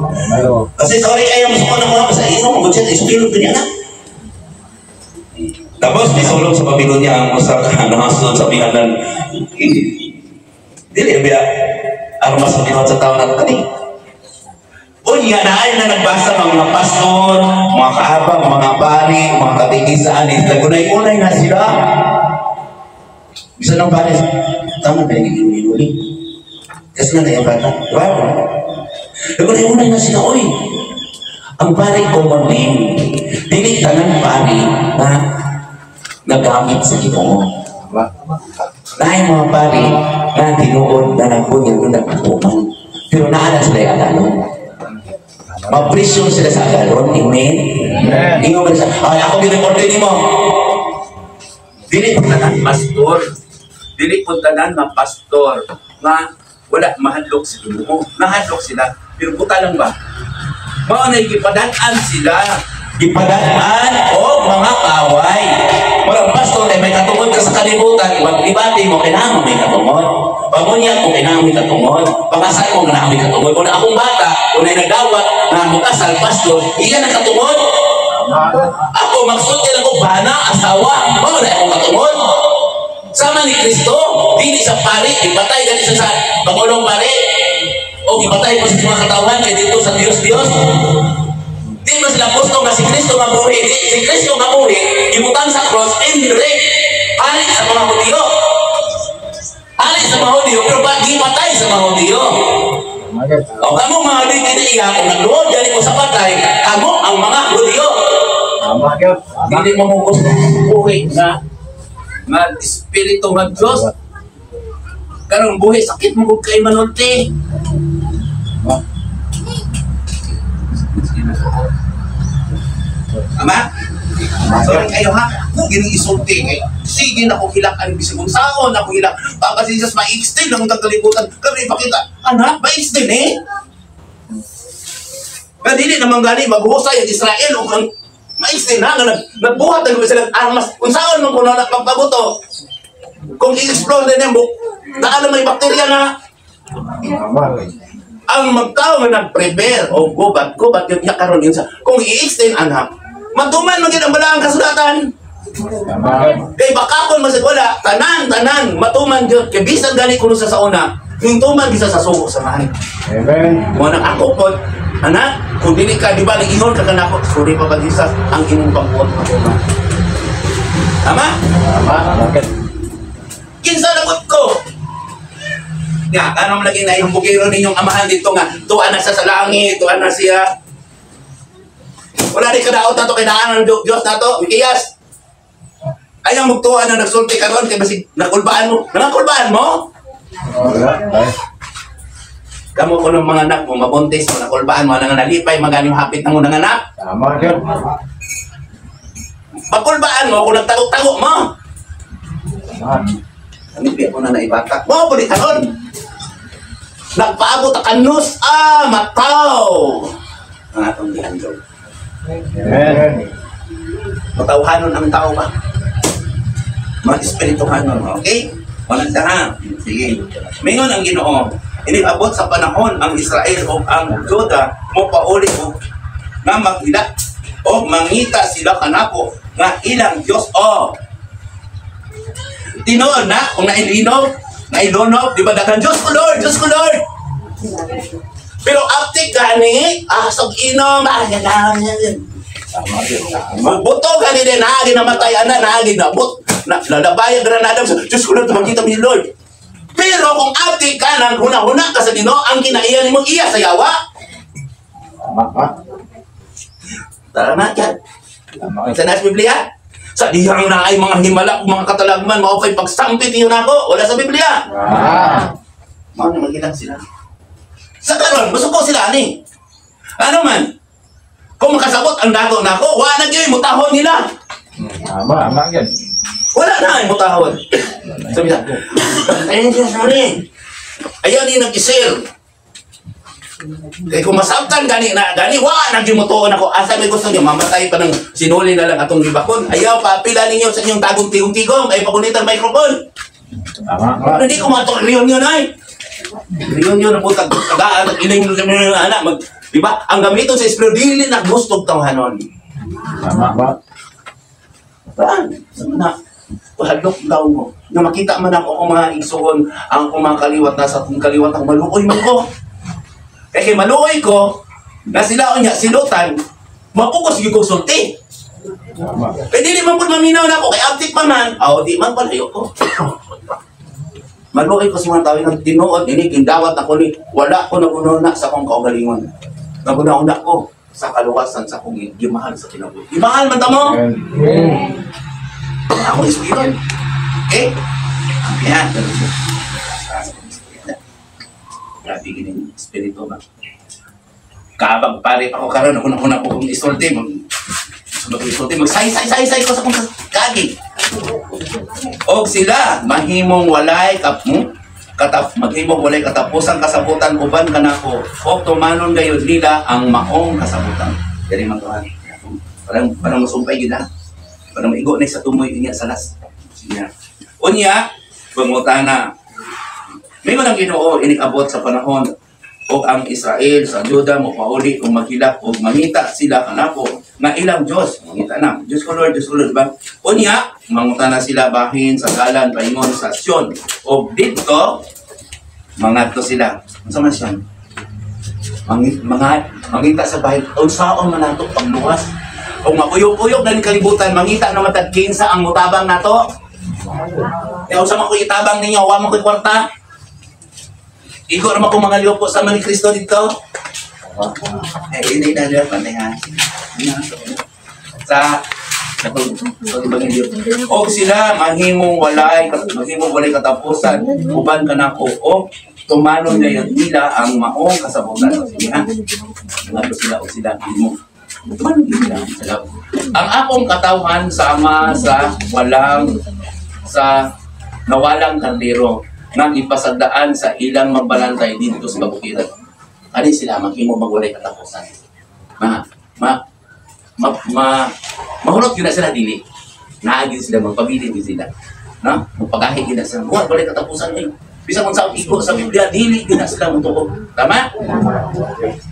Tama yun. Kasi sorry kayo, musuko na ko sa inyo, magod siya, isukino ko niya na. Tapos, misulong sa Babylonia ang usa ka nasod sa amihanan. Dili biya armas sa sa tao na kani. Unya na ay na nagbasa mga pastor, mga kaabang, mga pari, mga katikisaan, nagunay-unay na sila. Bisa ng pari, tama ba yung inuli? Kasi na yung bata, di ba? Nagunay-unay na sila, oy. Ang pari common name, dili tanan pari na nagamit sa Ginoo. Tama. Naay mga pari na tinuod na nagbunyag na nagpatuman. Pero naa na sila yung agalon. Ma-pressure sila sa agalon. Amen? Amen. Ingon man siya, ay ako gina-order nimo. Dili po tanan pastor. Dili po tanan mapastor nga wala mahadlok sa Ginoo. Nahadlok sila. Pero buta lang ba? Mao na gipadan-an sila. Gipadan-an o mga kaway. Walang pastor ay may katungod ka sa kalibutan, maglibati mo, kailangan mo may katungod. Pamunyag mo, kailangan may katungod. Pangasal mo, kailangan may katungod. Kung akong bata, kung ay nagdawat na mukasal, pastor, iya na katungod. Tama. Ako, magsulti lang ko, bana, asawa, mao na akong katungod. Sama ni Kristo, dili sa pari, ipatay gani siya sa pangulong pari. O ipatay po sa mga katawhan kay dito sa Dios Dios. Di man sila gusto nga si Kristo nga buhi, di, si Kristo nga buhi, ibutang sa cross, endre, hari sa mga Hudyo. Hari sa mga Hudyo, pero ba, gipatay sa mga Hudyo. Tama gyud. O kamo mga Hudyo kiniya, kung nagluod gani ko sa patay, kamo ang mga Hudyo. Tama gyud. Tama. Hindi mo mo gusto buhi nga nga espiritu nga Diyos. Karong buhi sakit mo kay manulti. Tama. Tama? Sorry kayo ha. Kung gining isulti kay sige na ko hilak ang bisag unsaon ako hilak. Papa si Jesus ma-extend ang kalibutan. Kami ipakita, anak, ma-extend eh. Nga dili naman gani maghusay ang Israel ug ang ma-extend na nga nagbuhat ang sila armas. Unsaon man kuno na pagpabuto. Kung i-explore din mo, daan na may bakterya na Tama. Ang magtao nga nag-prepare o gubat, gubat yun niya karon yun sa kung i-extend anak, matuman man gyud ang balaang kasulatan. Tama gyud. Kay bakakon man sa wala, tanan, tanan, matuman gyud. Kay bisan gani kuno sa sauna, ning tuman bisa sa sugo sa mahay. Amen. Mo nang ako pod, anak, kung dili ka, di ba, ingon ka kanako, sorry pa Jesus, ang imong pagbuot matuman. Tama? Tama. Tama gyud. Kinsa na ko? Nga, ano man lagi na yung bugiro ninyong amahan dito nga, tuwa na siya sa langit, tuwa na siya. Wala di kadaot na to, kailangan ng Diyos na to, Mikiyas. Ayaw magtuwa na nagsulti ka ron, kay basig, nakulbaan mo. Nakulbaan mo? Wala. Ay. Kamo ko ng mga anak mo, mabuntis mo, nakulbaan mo, nang nalipay, magaling hapit ng unang anak. Tama gyud. Pagkulbaan mo, kung nagtago-tago mo. Tama. Ano ko na naibata? Mo, pwede karon. Nagpaabot ang kanus, ah, mataw. Ang atong gihandog. Amen. Matawhanon ang tao ba? Mga espirituhanon, okay? Walang ha. Sige. Mingon ang Ginoo, iniabot sa panahon ang Israel o ang Juda mo pauli og nga maghilak o mangita sila kanako nga ilang Dios o. Tinuod na kung nailinog, nailonob, di ba daghan Diyos ko Lord, Diyos ko Lord. Pero aptik gani, ah, sog inom, ah, ganyan, ganyan. Tama gyud. Tama. Buto gani din, naagi namatay ana, naagi na but na lalabay ang granada. Diyos ko Lord, makita mo ni Lord. Pero kung aptik ka nang huna-huna ka sa Ginoo, ang kinaiyan nimo iya sa yawa. Tama. Ha? Tara na yan. Tama gyud. Sa nasa Biblia? Sa dihang na ay mga himala o mga katalagman, mao kay pagsampit niyo nako, wala sa Biblia. Ah. Mao na maghilang sila. Sa karon, musuko sila ani. Ano man? Kung makasabot ang dago nako, wa na gyud mutahon nila. Tama. Tama gyud. Wala na ay mutahon. Sabi niya, ay siya sorry. Ayaw ni nag-share. Kay kung masabtan gani na gani wa na gyud motuon ako. Asa may gusto niyo mamatay pa ng sinuli na lang atong gibakon. Ayaw pa pila ninyo sa inyong tagong tigong-tigong ay pakunit ang microphone. Tama. Pero hindi ko mato reunion ay. Reunion ang putag tagaan ang iling anak mag di ba? Ang gamiton sa espiritu dili na gusto tawhanon. Tama. Paan? Sa na Padlok daw mo. Na makita man ako akong mga igsuon, ang akong mga kaliwat nasa akong kaliwat ang maluoy man ko. Kaya kay maluoy ko, Na sila unya silutan, mapugos gyud kog sulti. Tama. Kay dili man pud maminaw na ako kay abtik pa man. Aw, di man palayo ko. Maluoy ko sa mga tao ng tinuod ini gindawat ako ni wala ko naguna sa akong kaugalingon. Naguna-una ko sa kaluwasan sa akong gimahal sa kinabuhi. Gimahal man ta mo. Amen. Ako iswiron. Okay? Yan. Ganun siya. Grabe gini espiritu ba? Kaabag pare pa ko karon ako na ko kung isulti mag sunod ko isulti mag say say say say ko sa kong kagi. Og sila mahimong walay kap katap maghimong walay katapusan kasabutan uban kanako og tumanon gayud nila ang maong kasabutan. Diri man to ha. Parang parang musumpay gid ha. Parang maigo na sa tumoy unya sa las. Sige na. Unya, pangutana. May ang Ginoo inikabot sa panahon og ang Israel sa Juda mo pauli ug maghilak og mangita sila kanako nga ilang Dios. Mangita na. Diyos ko Lord, Diyos ko Lord ba? Unya, mangutana sila bahin sa dalan paingon sa Sion. Og didto mangadto sila. Unsa man siya? Mga mangita sa bahin unsaon man nato pagluwas. Og mauyog-uyog na ni kalibutan, mangita na matag kinsa ang mutabang nato. Eh, unsa man ko itabang ninyo, wa man ko'y kwarta. Igo ra man ko mga liyo po sa mga Kristo dito. Eh, hindi na nila pantay ha. Sa sa Ebanghelyo. Og sila mahimong walay katapusan uban kanako o tumanon gayud nila ang maong kasabutan. Sige ha. Mga sila og sila himo. Tumanon nila sila. Ang akong katawhan sama sa walang sa nawalang kardero nga ipasagdaan sa ilang magbalantay didto sa kabukiran. Kani sila maghimo magwalay katapusan. Ma ma ma, ma mahurot yun na sila dili. Naagi sila magpabilin gyud sila. No? Magpagahi gyud na sila. Wa walay katapusan eh. Bisan kung sa igo sa Biblia dili gyud na sila motuo. Tama?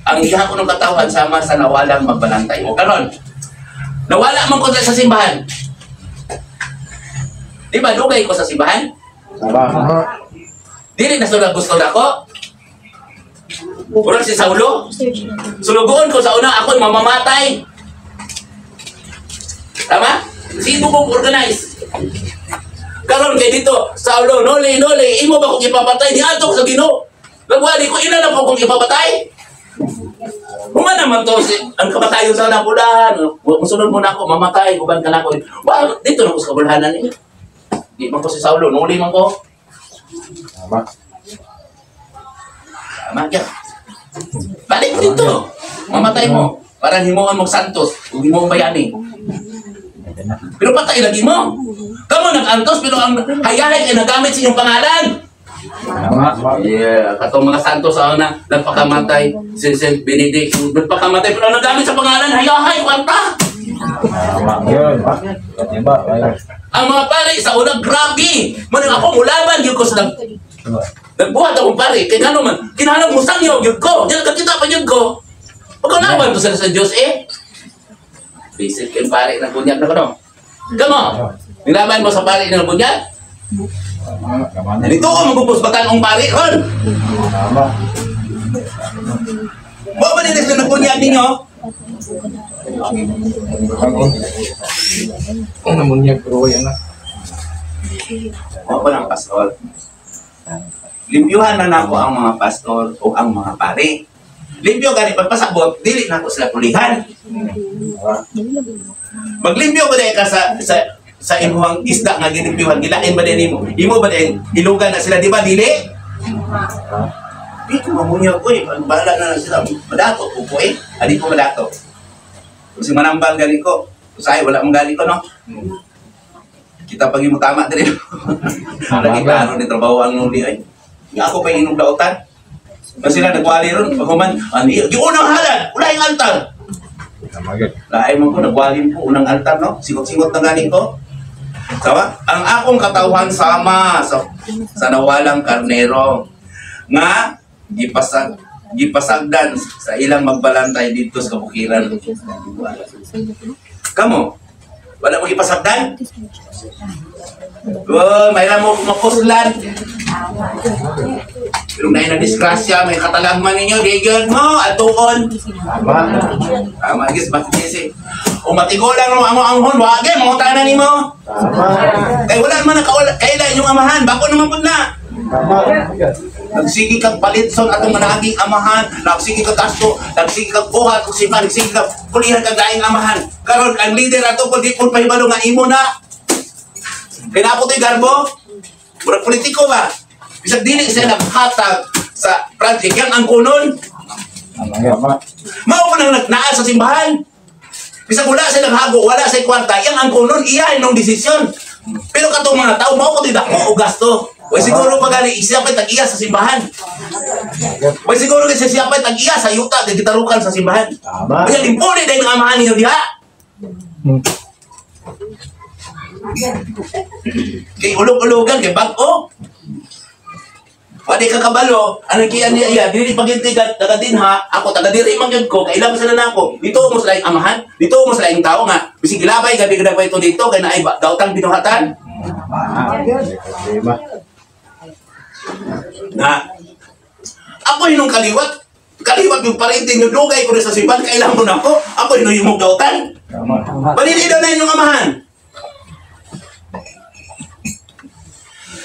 Ang iha ko ng katawan sama sa nawalang magbalantay. O karon, nawala man ko sa simbahan. Di ba dugay ko sa simbahan? Tama. Dili na sila gusto na ako. Murag si Saulo. Sulugoon ko sa una, ako'y mamamatay. Tama? Sino kong organize? Karon kay dito, Saulo, noli, noli, imo ba kong ipapatay? Di ato ko sa Ginoo. Nagwali ko, ina na po kong ipapatay. Human naman to, si, ang kamatayon sa napulahan. Musunod mo na ako, mamatay, uban ka na ako. Well, dito na ko sa kabulhanan niya. Di man ko si Saulo, nuli man ko. Tama. Tama yan. Balik dito. Mamatay mo. Para himuon mong santos, ug himuon bayani. Pero patay lagi mo. Kamo nag-antos pero ang hayahay kay nagamit sa inyong pangalan. Tama. Yeah, katong mga santos sa una nagpakamatay si Saint Benedict nagpakamatay pero ang nagamit sa pangalan hayahay kwarta. Tama. Yun. Diba? Ayun. Ang mga pare sa una grabe. Manang ako mulaban gyud ko sa Diba? nagbuhat akong pare kay ngano man kinahanglan mo sangyo gyud ko. Diyan kakita pa gyud ko. Pagkalaban to sila sa Dios eh. Basic kay pare ng bunyag na ko no. Kamo, nilaban mo sa pare ng bunyag? Tama. Tama. Dito ko magupos batan ang pare ron. Tama. Mo ba nila sila nagbunyag ninyo? Ang namunyag pero yan na. Mo pa lang pastor. Limpyuhan na nako ang mga pastor o ang mga pare. Limpyo gani pagpasabot, dili nako sila pulihan. Maglimpyo ba dahil ka sa sa sa imuhang isda nga ginimpyuhan, gilain ba din nimo? Imo ba din ilugan na sila, di ba dili? Di ko mamunyag ko eh. Bahala na lang sila. Madato ko ko eh. Adi ko madato. Kasi manambal gali ko. Usahay, wala mong gali ko, no? Kita pag mo tama diri. Lagi klaro ni trabaho ang nuli ay. Nga ako pa yung inom dautan. Kasi sila nagwali ron. Pag human, ano, yung unang halad, wala yung altar. Tama gyud. Lain man ko, nagwali po unang altar, no? Singot-singot na gani ko. Sawa? Ang akong katawhan sama sa nawalang karnero nga gipasagdan sa ilang magbalantay didto sa kabukiran. Kamo, wala mo gipasagdan? Oh, may mo mapuslan. Pero na na disgrasya, may katalagman ninyo, di gyud mo, atuon. Tama. Tama, gis, bakit O matigulang mo amo anghon, wage, mangutana nimo. Tama. Kay wala man nakawala, kaila inyong amahan, bako naman pud na. Tama. Nagsige kag palitson atong managing amahan, nagsige kag gasto, nagsige kag buhat ug simba, nagsige kag kulihan kag laing amahan. Karon ang leader ato pud di pud pahibalo nga imo na. Kay naa po to'y garbo. Murag politiko ba? Bisag dili siya naghatag sa project, yang ang kunon. Tama. Tama. Mao pa nang naa sa simbahan. Bisag wala siya naghago, wala siya kwarta, yang ang kunon, iya nung desisyon. Pero katong mga tao, mao ko dako o gasto. Way siguro pa gani siya pa'y tag-iya sa simbahan. Way siguro kasi siya pa'y tag-iya sa yuta kay gitarukan sa simbahan. Tama. Kaya limpuni dahil ang amahan ninyo diha. Kay ulog-ulogan, kay bag-o. Pwede ka kabalo, anong kiyan niya iya, dili paginti ka, taga dinha, ako taga diri man gyud ko, kailan sila nako. Dito mo sila yung amahan, dito mo sila yung tao nga. Bisig gilabay gabi ka pa ito dito kay naay daotang binuhatan. Tama. Problema. Na ako hinong kaliwat, kaliwat yung parintin yung dugay ko rin sa simbahan, kailan mo na ako, ako hinong yung dautan. Tama. Panili daw na inyong amahan.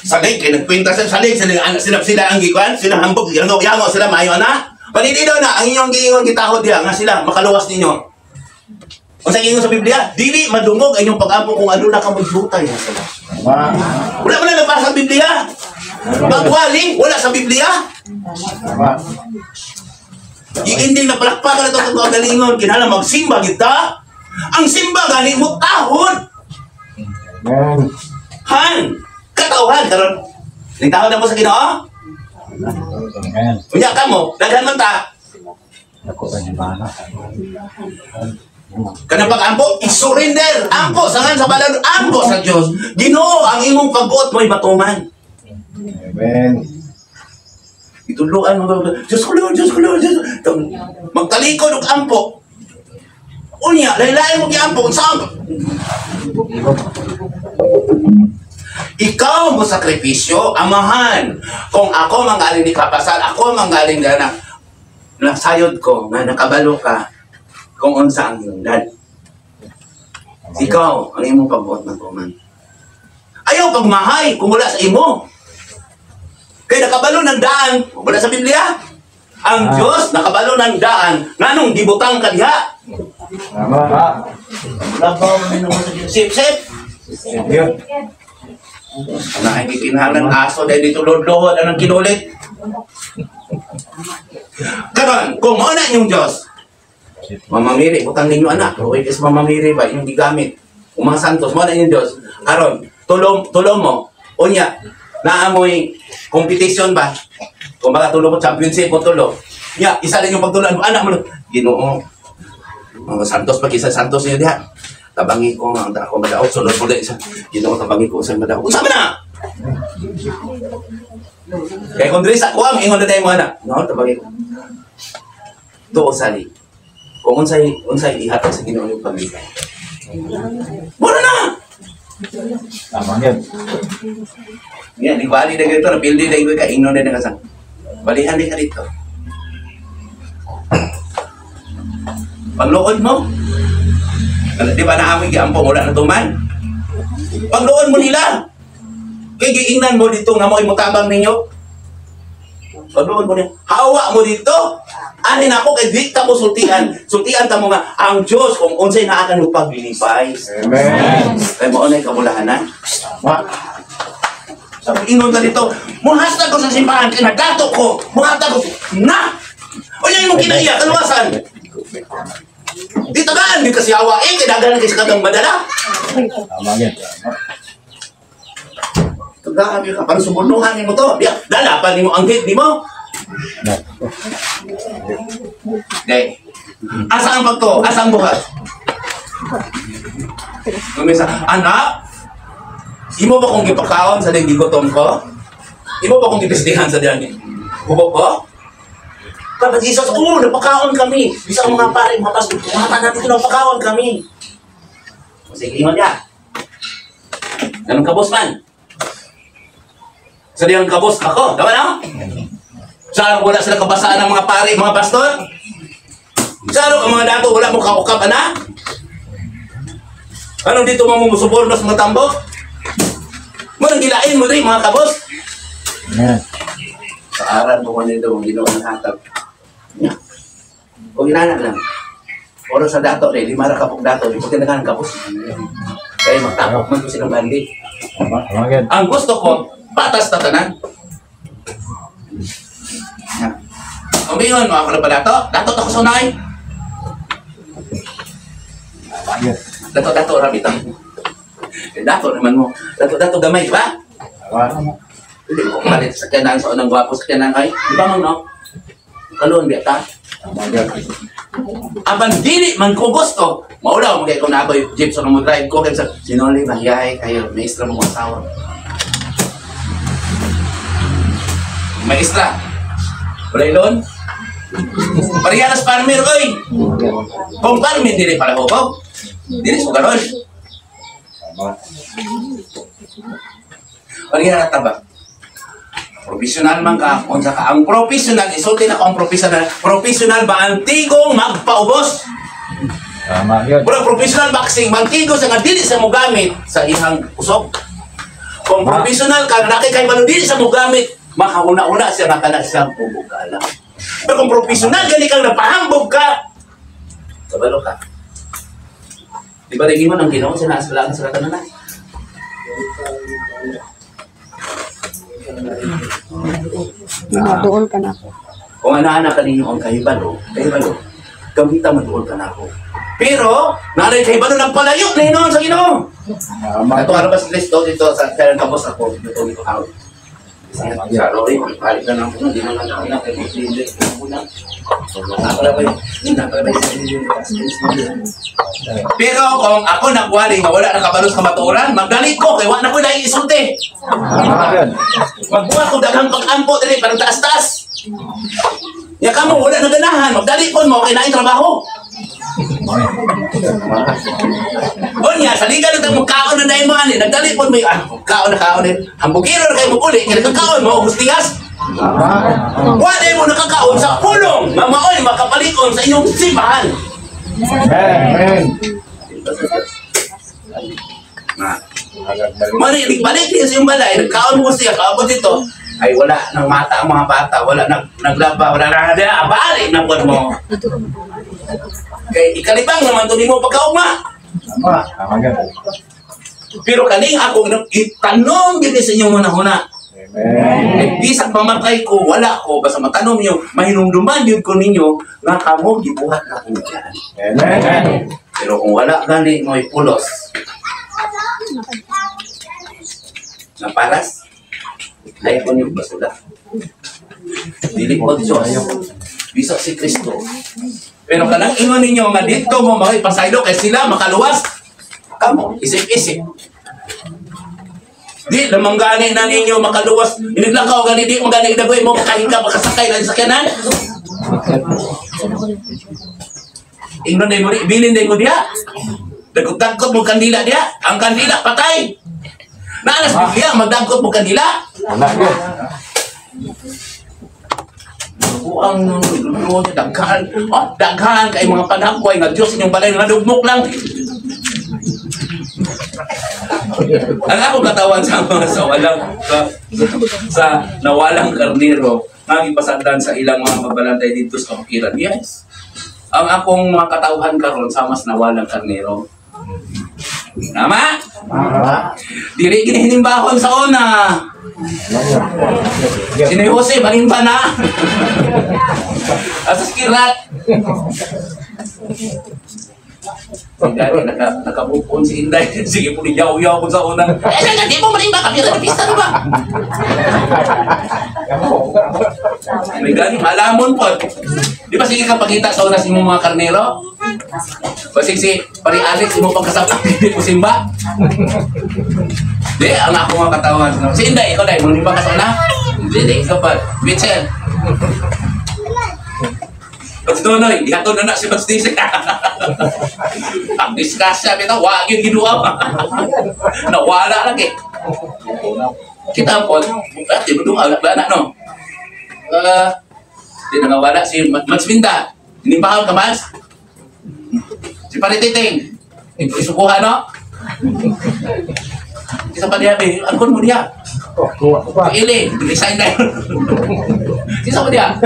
Salig, kay nagpinta sila, salig, sila, sila, sila ang gikuan, sila hambog, yango, yango, sila, maayo na. Panili daw na, ang inyong giingon gitahod diha, nga sila, makaluwas ninyo. O sa ingon sa Biblia, dili madungog ang inyong pag-ampo kung ano na ka maghutay na sila. Tama. Wala mo na nabasa sa Biblia. Magwali, wala sa Biblia. Tama. Iinding na palakpakan na ito kung kagalingon, kinahanglan magsimba kita. Ang simba gani mo tahod. Amen. Han, katauhan karon. Nagtahod na mo sa Ginoo? Amen. Unya ka mo, daghan man ta. Ako ba ni Bana? Kanang pag-ampo, i-surrender. Ampo sa ngan sa balad, ampo sa Dios. Ginoo ang imong pag-buot mo'y matuman. Amen. Ituluan mo Diyos ko Lord, Diyos ko Lord, Diyos. Magtalikod og ampo. Unya, laylain mo giampo unsa ampo? Ikaw mo sakripisyo, amahan. Kung ako manggaling ni kapasal, ako manggaling na nasayod ko nga nakabalo ka kung unsa ang hinungdan. Ikaw ang imong pagbuot ng tuman. Ayaw pagmahay kung wala sa imo. Kay nakabalo ng daan, wala sa Biblia. Ang Diyos nakabalo ng daan nganong gibutang ka diha. Tama. Sip sip. Yun. Ana ay gikinahanglan aso dahil dito lodlohod anang kinulit. Karon, kung mao na inyong Diyos, Mama Mary, butang ninyo anak, o is Mama Mary ba inyong gigamit? Kung mga santos, mao na inyong Diyos. Karon, tulong tulong mo. Unya, naamoy competition ba? Kung baka tulo mo championship o tulo. Nya, isa lang yung pagtuloan mo, anak mo. Ginoo. Mga santos pag isa santos niyo diha. Tabangi ko ang ako madaot sulod mo sa Ginoo tabangi ko sa madaot. Unsa man na? Kay kung diri sa kuam ingon na tayo mo anak. No, tabangi ko. Tuo sali. Kung unsay unsay ihatag sa Ginoo yung pamilya. Mura na. Tama yan. Yan, di bali na ganito, napildi na ka, ingnon na kasang. Balihan di ka dito. Pagluod mo, di ba naamoy giampo wala na tuman? Pagluod mo nila. Kay giingnan mo dito nga mo imutabang ninyo. Pagluod mo nila. Hawa mo dito. Anin ako kay di ta mo sultian. Sultian ta mo nga ang Dios kung unsay naa ka paglipay. Amen. Kay mao nay kabulahanan. Tama. Sabi ingon ka dito, muhastag ko sa simbahan kay nagato ko, muhatag ko na. O yan imong kinaiya kaluwasan. Di tagaan di kasi awa eh kay daghan kay sa kagang madala. Tama yan. Tagaan ka para subunuhan nimo to. Di dala pa nimo ang gate nimo. Day. Asa ang pagto? Asa ang buhat? Lumisa, anak, imo ba kung gipakaon sa ding gigutom ko? Imo ba kung gipisdihan sa ding hubo ko? Papa Jesus, oo, napakaon kami. Bisa ang mga pare, mga pastor, mga tanan dito, napakaon kami. Sige, ingon niya. Ganun ka, boss man. Sa diyang kabos ako, tama na? Sa wala sila kabasaan ng mga pari, mga pastor? Sa ano ang mga dato, wala mo kaukap, ana? Anong dito mo musuborno sa mga tambok? Manang gilain mo rin, mga kabos? Amen. Sa aran mo kung nito, ang ginawa ng hatag. O ginanak lang. Oro sa dato rin, 5 ra kapok dato rin, pagka naghanang kabos. Kaya magtapok man ko silang bandi. Tama. Tama gid. Ang gusto ko, patas na tanan. Umingon mo ako na ba dato? Dato ako sa unay. Tama gid. Dato, dato, rabitang. Dato naman mo. Dato, dato, gamay, di ba? Tama. Hindi ko kumalit sa kanan, sa unang gwapo sa kanan ay. Di ba man, no? Kalon, biya ta. Tama gid. Apan dili man ko gusto. Maulaw, magay ko na ako yung jeep sa mo drive ko. Kaya sa sinoli, mahiyahe kayo. Maestra mo asawa. Maestra. Wala ilon? Pariyanas farmer, oy! Kung farmer, dili pala hukog. Dili sugaron. Tama. Pariyanas ta ba? Professional man ka, unsa ka. Ang professional, isulti na ko ang professional. Professional ba ang tigong magpaubos? Tama yun. Pero professional boxing, mantigo sa nga dili sa mogamit sa ihang usok. Kung professional ka, naki kay mano dili sa mogamit, makauna-una siya nga kana siya pubugala. Pero kung professional gani kang napahambog ka, kabalo ka. Di ba rin mo nang Ginoo sa naas lang sa tanan na? Maduol ka na ako. Kung ana-ana ka ninyo ang kahibalo, kahibalo, gamita maduol ka na ako. Pero, naanay kahibalo ng palayo na hinoon sa Ginoo. Tama. Ito, ano ba si Kristo dito sa kailan kapos ako, dito dito out. Sa Rory, balik na lang po, hindi na lang ako na, kaya hindi na. Pero kung ako nagwali nga wala nakabalo sa kamatuoran, magdali ko kay wa na ko dai isulti. Magbuhat ko daghang pag-ampo diri parang taas-taas. Ya kamo wala na ganahan, magdali kon mo kay naay trabaho. Unya sa liga nito mo kaon na dai mo ani, nagdali pon mo kaon na kaon ni. Hambugiro na kay mo uli, kay nagkaon mo gustigas. Wala mo nakakaon sa pulong, mamaoy makapalikon sa inyong simbahan. Amen. Mani, balik niya sa iyong balay, nagkaon mo siya, kaabot dito, ay wala nang mata ang mga bata, wala nang naglaba, wala nang abali na po mo. Kay ikalibang naman to nimo pagkaugma. Tama. Tama gid. Pero kaning ako itanong gid sa inyong hunahuna. Amen. Ay bisag mamatay ko, wala ko, basta matanom niyo, mahinumduman yun ko ninyo, nga kamo gibuhat na ko dyan. Amen. Pero kung wala gani mo'y pulos, na paras, ay ko niyo basura. Dili ko Diyos, bisag si Kristo. Pero kanang ingon ninyo nga dito mo makipasaylo kay sila makaluwas, kamo, isip-isip. Di lamang gani na ninyo makaluwas. Iniglakaw gani di mo gani dagoy mo makahinga makasakay lang sa sakyanan. Ingnon day mo di, bilin day mo diha. Dagkot-dagkot mo kandila diha. Ang kandila patay. Naanas Biblia magdagkot mo kandila. Wala gid. Buang nung daghan. Oh, daghan kay mga panagway nga Dios inyong balay nga dugmok lang. Ang ako katawan sa mga sa walang sa nawalang karnero nagipasagdan sa ilang mga mabalantay dito sa kabukiran. Yes. Ang akong mga katawhan karon sa mas nawalang karnero. Tama? Tama. Dili ginihinimbahon sa una. Sino Jose, manimba na. Asas kirat. Hindi, nakabukon si Inday. Sige po, yaw-yaw ko sa unang. Eh, di mo manimba kami, pista na ba? May gani, malamon po. Di ba sige ka pakita sa una sa imong mga karnero? Basig si Pari Alex, imong pagkasama, hindi mo simba. Di, ang ako mga katawan. Si Inday, ikaw dahil, manimba ka sa una? Hindi, di, ikaw pa. Mitchell. Ba't doon, ihatod na na si Ba't Dizzy. Ang disgrasya, bitaw, wag yung ginuha. Nawala lang eh. Kita po, ate, budong alak na, no? Di na wala si Mansminda. Inimbahon ka, Mans? Si Parititing. Isukuha, no? Isa pa niya, eh, angkon mo niya. Oh, kuha. Ili, resign na yun. Isa pa niya.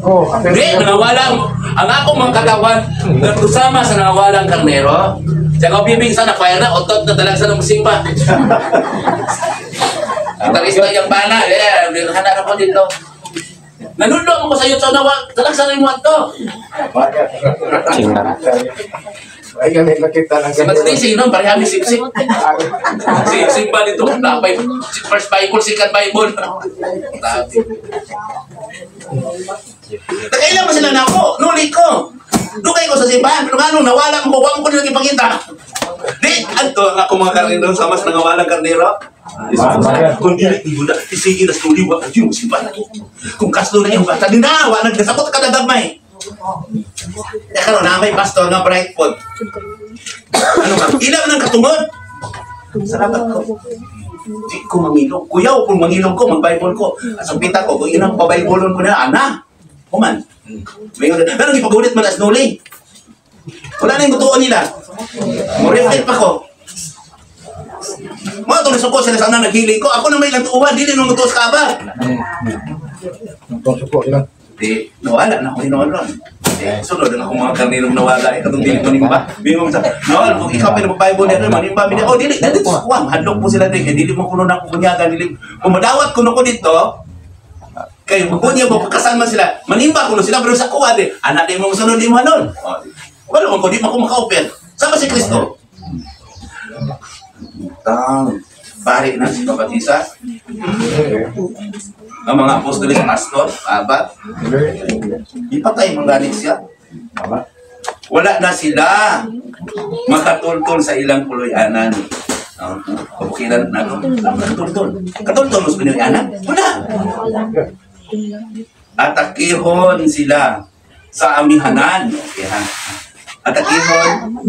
Oh, Hindi, nangawalang, ang akong mga katawan, nagkusama sa nangawalang karnero. Sa bibing sana, fire na, otot na talag sa nang simba. Gitarista yung bana, eh, hana na ko dito. Nanundong ko sa iyo, sa nawa, talag sa mo ato. Singara. Ay, ganit nakita lang Si Magsisi, no, parehami sipsip. Sipsip ba nito? Napay, first Bible, second Bible. Nakailan mo sila na ako, nuli ko. Dugay ko sa simbahan, pero nga nung nawala ko, huwag ko nilang ipakita. Di, anto ang ako mga karnero, sama sa nangawalang karnero. Kung dili, di mo na, isige na stuli, wa, yung simbahan. Kung kaslo na yung bata, di na, wa, nagkasabot ka na gamay. Eh, karon na may pastor nga bright pod. Ano ba? Ilaw ng katungod. Salamat ko. Di ko mangilog. Kuyaw, kung mangilog ko, mag-Bible ko. At sa pita ko, kung inang pa-Bibleon ko na, ana. Human. May pero ipagulit man as nuli. Wala na yung tuon nila. Mo-reflect pa ko. Mga tulisok ko sila sana naghiling ko. Ako na may ilang tuwan, dili nung tuos ka ba? Suko sila. Di, nawala na ako hinoon. Di, sunod na ako mga karnilong nawala. Eh, katong dili manimba. Bimong sa, nawala, kung ikaw pinapag-Bible niya, manimba, bini, oh, dili, dili, sa kuwang. Hadlok po sila din. Eh, dili mo kuno na ako kunyagan, dili. Kung madawat kuno ko dito, kayo, magkunya mo, pagkasal man sila, manimba kuno sila, pero sa kuwa, di, anak di mo sunod, di mo hanon. Oh, wala man ko, di mo ko maka-open. Sama si Kristo. Tang, pare na si Babatisa. Ang mga apostoles, pastor, abat, ipatay mo ganit siya. Wala na sila makatultol sa ilang puloy-anan. Kabukilan na ito. Katultol. Katultol mo sa puloy-anan? Wala. Atakihon sila sa amihanan. Okay, ha? Atakihon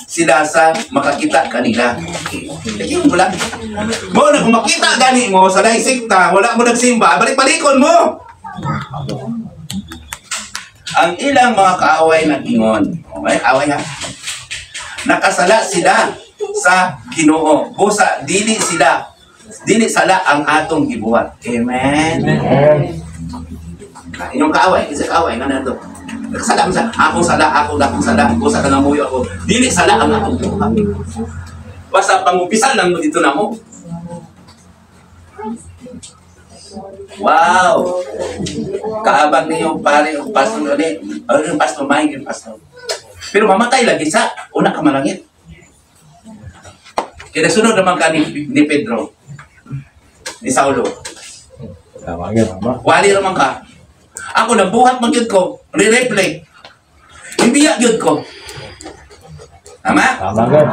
sila sa makakita kanila. Okay. Lagi mo lang. Mo na kung makita gani mo sa laing sikta, wala mo nagsimba, balik-balikon mo. Ang ilang mga kaaway nag-ingon. Okay, away ha. Nakasala sila sa Ginoo. Busa dili sila. Dili sala ang atong gibuhat. Amen. Amen. Inyong kaaway, isa kaaway nga nato. Nakasala mo sa akong sala, akong dakong sala, busa ka nga muyo ako. Dili sala ang atong gibuhat. Basta pangumpisal lang mo dito na mo. Wow! Kaabang niyo pare o pastor ni, ano yung pastor Mike yung pastor. Pero mamatay lagi sa una ka malangit. Kaya sunod naman ka ni Pedro, ni Saulo. Tama gyud. Wali naman ka. Ako nabuhat man gyud ko, re-replay. Hindi gyud ko. Tama? Tama gyud.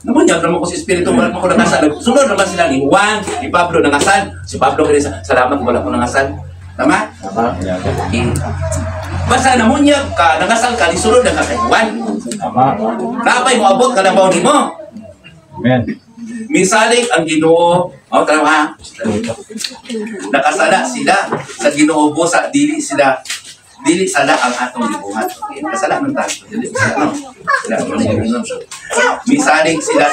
Namunyag naman ko si Espiritu, wala mo ko nangasal. Sunod naman sila ni Juan, ni Pablo nangasal. Si Pablo kaya sa salamat wala ko nangasal. Tama? Tama. Okay. Basta namunyag ka, nangasal ka, ni sunod na ka kay Juan. Tama. Napay mo abot ka na nimo. Amen. Misalig ang Ginoo, oh, tara ha. Nakasala sila sa Ginoo busa dili sila dili sala ang atong gibuhat. Okay, kasala man ta. Dili sala no. Sila man yung Misalig sila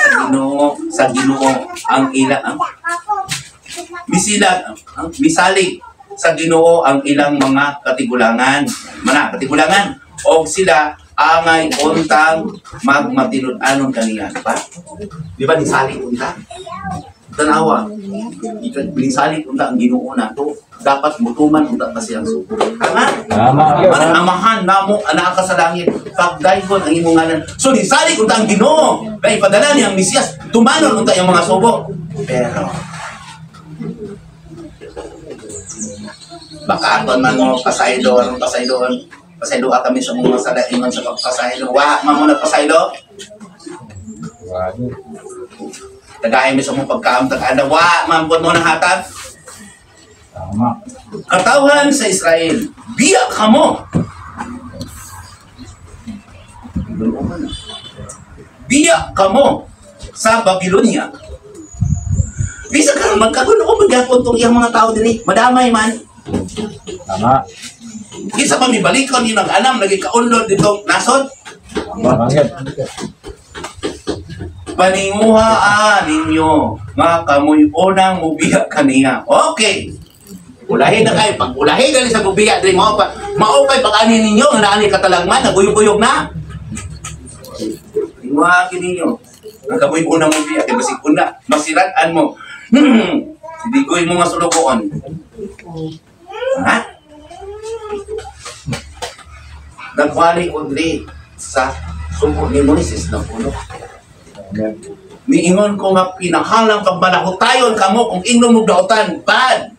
sa Ginoo ang ila ang misilag ang misalig sa Ginoo ang ilang mga katigulangan. Mana katigulangan og sila angay untang magmatinud-anon kaniya, di ba? Di ba nisalig unta? Tanawa. Nisalig unta ang Ginoo nato. Dapat mutuman unta ta siyang sugo. Tama? Tama. Manang amahan namo anaa ka sa langit, pagdaygon ang imong ngalan. So nisalig unta ang Ginoo. Kay ipadala niya ang Mesiyas, tumanon unta ang mga sugo. Pero baka aton man mo pasaylo, anong pasaylo? Pasaylo kami sa mga sala ingon sa pagpasaylo. Wa man mo nagpasaylo. Tagay mi sa mong pagkaon tagaan. Wa man mo nang hatag. Tama. Katawhan sa Israel, biyak ka mo. Biyak ka mo sa Babylonia. Bisa karon magkagulo ko magyapon tong iyang mga tao dinhi. Madamay man. Tama. Kinsa pa mibalikon yun ang alam naging kaunlon dito nasod. Tama gyud. Paninguhaan ninyo nga kamoy unang mubiya kaniya. Okay. Ulahi na kayo. Pag ulahi gali sa mubiya diri mao pa mao pa'y pag-ani ninyo nga naani katalagman naguyog-uyog na. Paninguhaan ninyo nga kamoy unang mubiya kay basig una masirat-an mo. Sidigoy mo nga sulugoon. Ha? Nagwali ko diri sa suko ni Moises na puno. Amen. Niingon ko nga pinahalang pagbalahutayon kamo kung ingnon mo dautan, bad.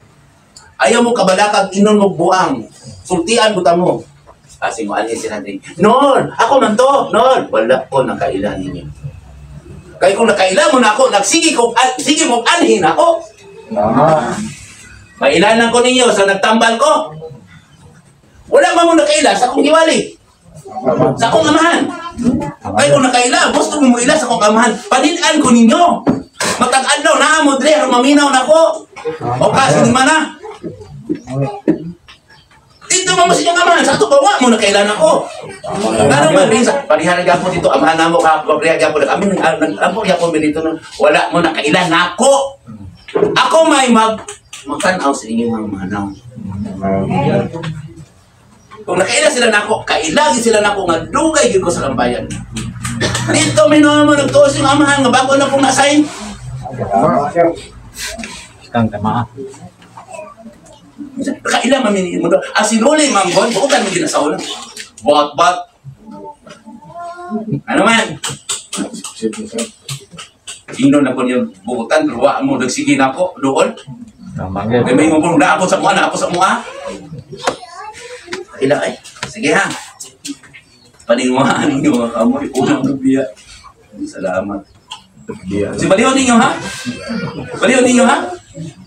Ayaw mo kabalakag ingnon mo buang. Sultian mo tamo. Kasi mo alin sila din. Nol, ako man to, nol. Wala ko nakaila ninyo. Kaya kung nakaila mo na ako, nagsige ko, sige mo anhin ako. Tama. Mailanan ko ninyo sa nagtambal ko. Wala man mo nakaila sa akong giwali, sa akong amahan. Ay kung nakaila, gusto mo ila sa akong amahan, panin-an ko ninyo. Matag adlaw na mo dre, aron maminaw na ko. O kasi ni mana. Dito mo sa inyong amahan, sa ato pa wa mo nakailan ako. Ngano man rin sa parihan gyapon dito amahan namo ka, pareha gyapon kami nag-ampo gyapon mi dito wala mo nakailan nako. Ako may magtan-aw sa inyong mga manaw. Kung nakaila sila nako, kailagi sila nako nga dugay gyud ko sa lambayan. Dito minuha mo nagtuos yung amahan nga bago na pong nasign. Kang tama. Kaila man mo do. Ang sinuli man gon, buotan mo ginasaw lang. Bot bot. Ano man? Ingnon na ko niyo buotan pero wa mo nagsige nako doon. Tama gyud. Kay may mo na ako sa mua, na ako sa mua. Ila ay. Sige ha. Paninguhaan ninyo mga kamoy. Unang biya. Salamat. Si baliw ninyo ha? Baliw ninyo ha?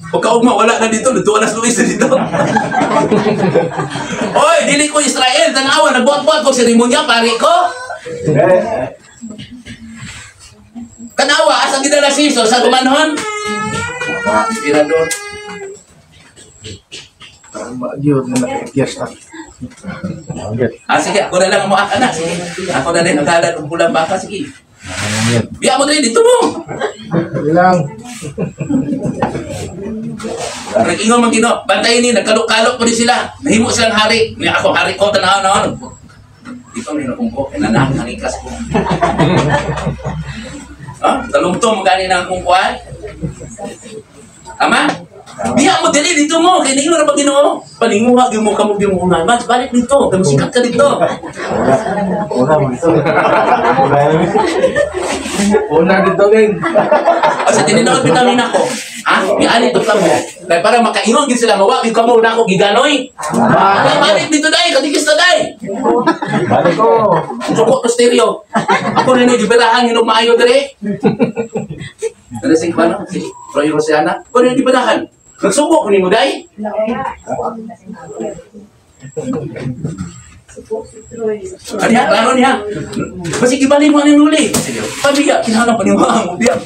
Huwag ka ugma, wala na dito. Lutuan na si Luis na dito. Oy, dili ko Israel. Tanawa, nagbuhat-buhat ko seremonya, pare ko. Tanawa, asa gidala si Jesus sa gumanhon? Inspirador. Tama gyud na nakaigiyas na. Ah, sige, ako na lang mo na. Sige, ako na lang ang kalan og pulang baka. Sige. Biya mo dali dito mo. Ilang. Nag-ingon man Ginoo, bantayin ni nagkalok-kalok po din sila. Nahimo silang hari. Ni ako hari ko tanaw na. Dito ni akong ko kay nanang harikas ko. Ha? Talungtong magani na akong kuan. Tama? Biya mo dili dito mo kay ningon ra ba Ginoo? Paninguha gyud mo kamo gyud mo una. Mas balik dito, kay musikat ka dito. Una mo dito. Una dito geng. O sa tininood bitaw ni nako. Ha? Miani to kamo. Kay para makaingon gid sila nga wa gyud kamo nako giganoy. Balik dito dai, katikis na dai. Balik ko. Suko to stereo. Ako na ni giberahan hinog maayo dire. Dali sing kuno si Roy Rosiana. Ko na giberahan. Nagsubo ko nimo dai. Kaniya, klaro niya. Basi gibali mo ani nuli. Sige. Pabiya kinahanglan pa nimo ang biya.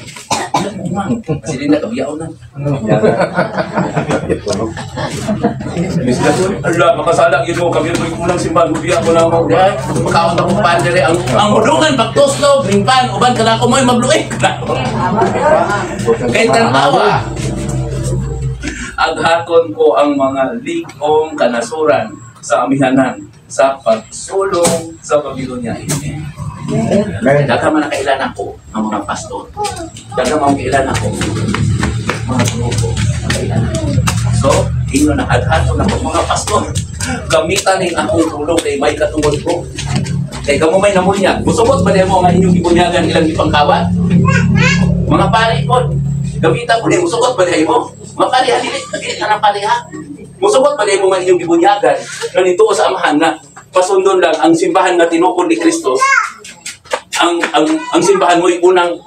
Kasi di na kabiyaon na. Ala, makasala yun mo kami mo kulang simbahan biya mo na mo. Makaon ta kong pan dire ang hudungan pagtuslo, bringpan uban kana ko mo'y mabluik. Kay tan-awa. Aghaton ko ang mga lig-ong kanasuran sa amihanan sa pagsulong sa Babylonia. Amen. Daghang man nakailan ako ang mga pastor. Daghang man kailan ako mga grupo. Nakailan ako. So, ingon na aghaton ako mga pastor. Gamitan ning akong tulong kay may katungod ko. Kay kamo may namunyag. Musubot ba mo nga inyong gibunyagan ilang gipangkawat? Mga pari ko, gamitan ko ni musugot ba mo? Mga pari ha, dili dili ka ng pari ha. Musugot ba mo nga inyong gibunyagan nga nituo sa amahan na pasundon lang ang simbahan nga tinukod ni Kristo. Ang simbahan mo'y unang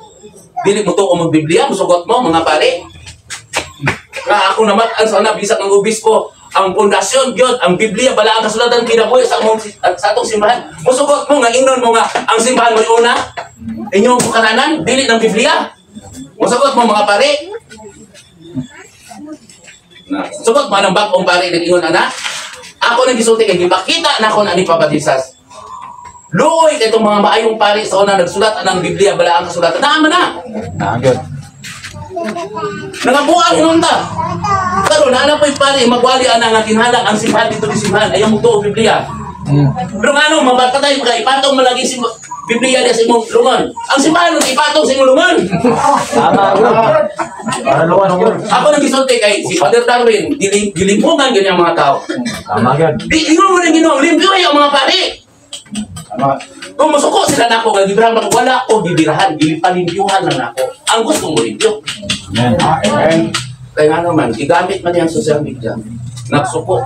dili mo tuo magbiblia, musugot mo mga pare. Nga ako naman ang sana bisag ang obispo, ang pundasyon gyud, ang Biblia bala ang kasulatan kinabuhi sa among sa atong simbahan. Musugot mo nga ingnon mo nga ang simbahan mo'y una inyong bukananan dili ng Biblia. Musugot mo mga pare. Na. Sugot man ang bag-ong pari nag-ingon ana. Ako nang gisulti kay gipakita nako na ni Papa Jesus. Luoy kay itong mga maayong pari sa una nagsulat anang Biblia balaang kasulatan. Naa man na. Naa gyud. Nangabuang hinunta. Karon naa na po'y pari magwali ana nga kinahanglan ang simbahan dito ni simbahan ayaw mo tuo Biblia. Pero ngano mabakatay ka ipatong malagi si Biblia diya sa imong lungon. Ang simbahan nung ipatong sa imong lungon. Tama gyud. Para luwas gyud. Ako nang gisulti kay si Father Darwin, gilimpungan ganyan mga tao. Tama gyud. Di ingon mo na Ginoo, limpyo ang mga pari. Tama. Kung musuko sila nako nga gibirahan ko wala ko gibirahan, gipalimpyuhan lang nako. Ang gusto mo limpyo. Amen. Amen. Kaya nga naman, gigamit man niya ang social media. Nagsuko.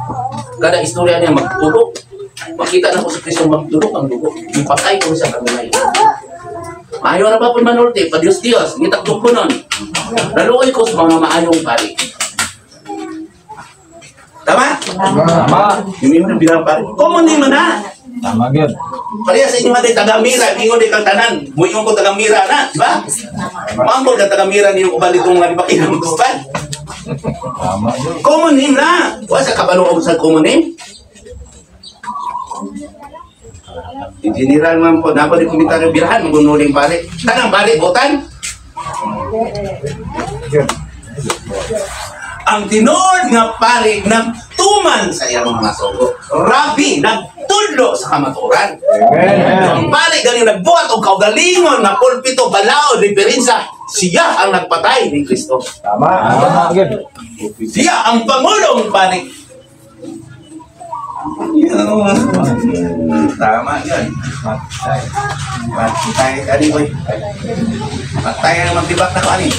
Kada istorya niya magtulog. Makita na ko si Kristo magtulog ang dugo. Ipatay ko siya kanunay. Maayo na ba po manulti? Pa Diyos Diyos, ngitakdok ko nun. Naluoy ko sa mga maayong pari. Tama? Tama. Yung imo ng bilang pari. Common din man na. Tama gyud. Pareha sa inyo nga taga-mira, ingon di kang tanan. Muingon ko taga-mira na, di ba? Maambol ka taga-mira niyo uban ditong mga di ba kinamgustuhan. Tama gyud. Common name na. Wa sa kabalo og sa common name. In general man po, dapat di komentaryo birahan, magunuling pare. Tanang pare, botan. Ang tinuod nga pare nagtuman sa iyang mga sugo. Rabi, nagtudlo sa kamaturan. Amen. Ang pare galing nagbuhat og kaugalingon nga pulpito balaod referensya, siya ang nagpatay ni Kristo. Tama. Tama gyud. Siya ang pangulong pare. Tama yun. Patay. Patay ka ni boy. Patay na magtibak na ko ani.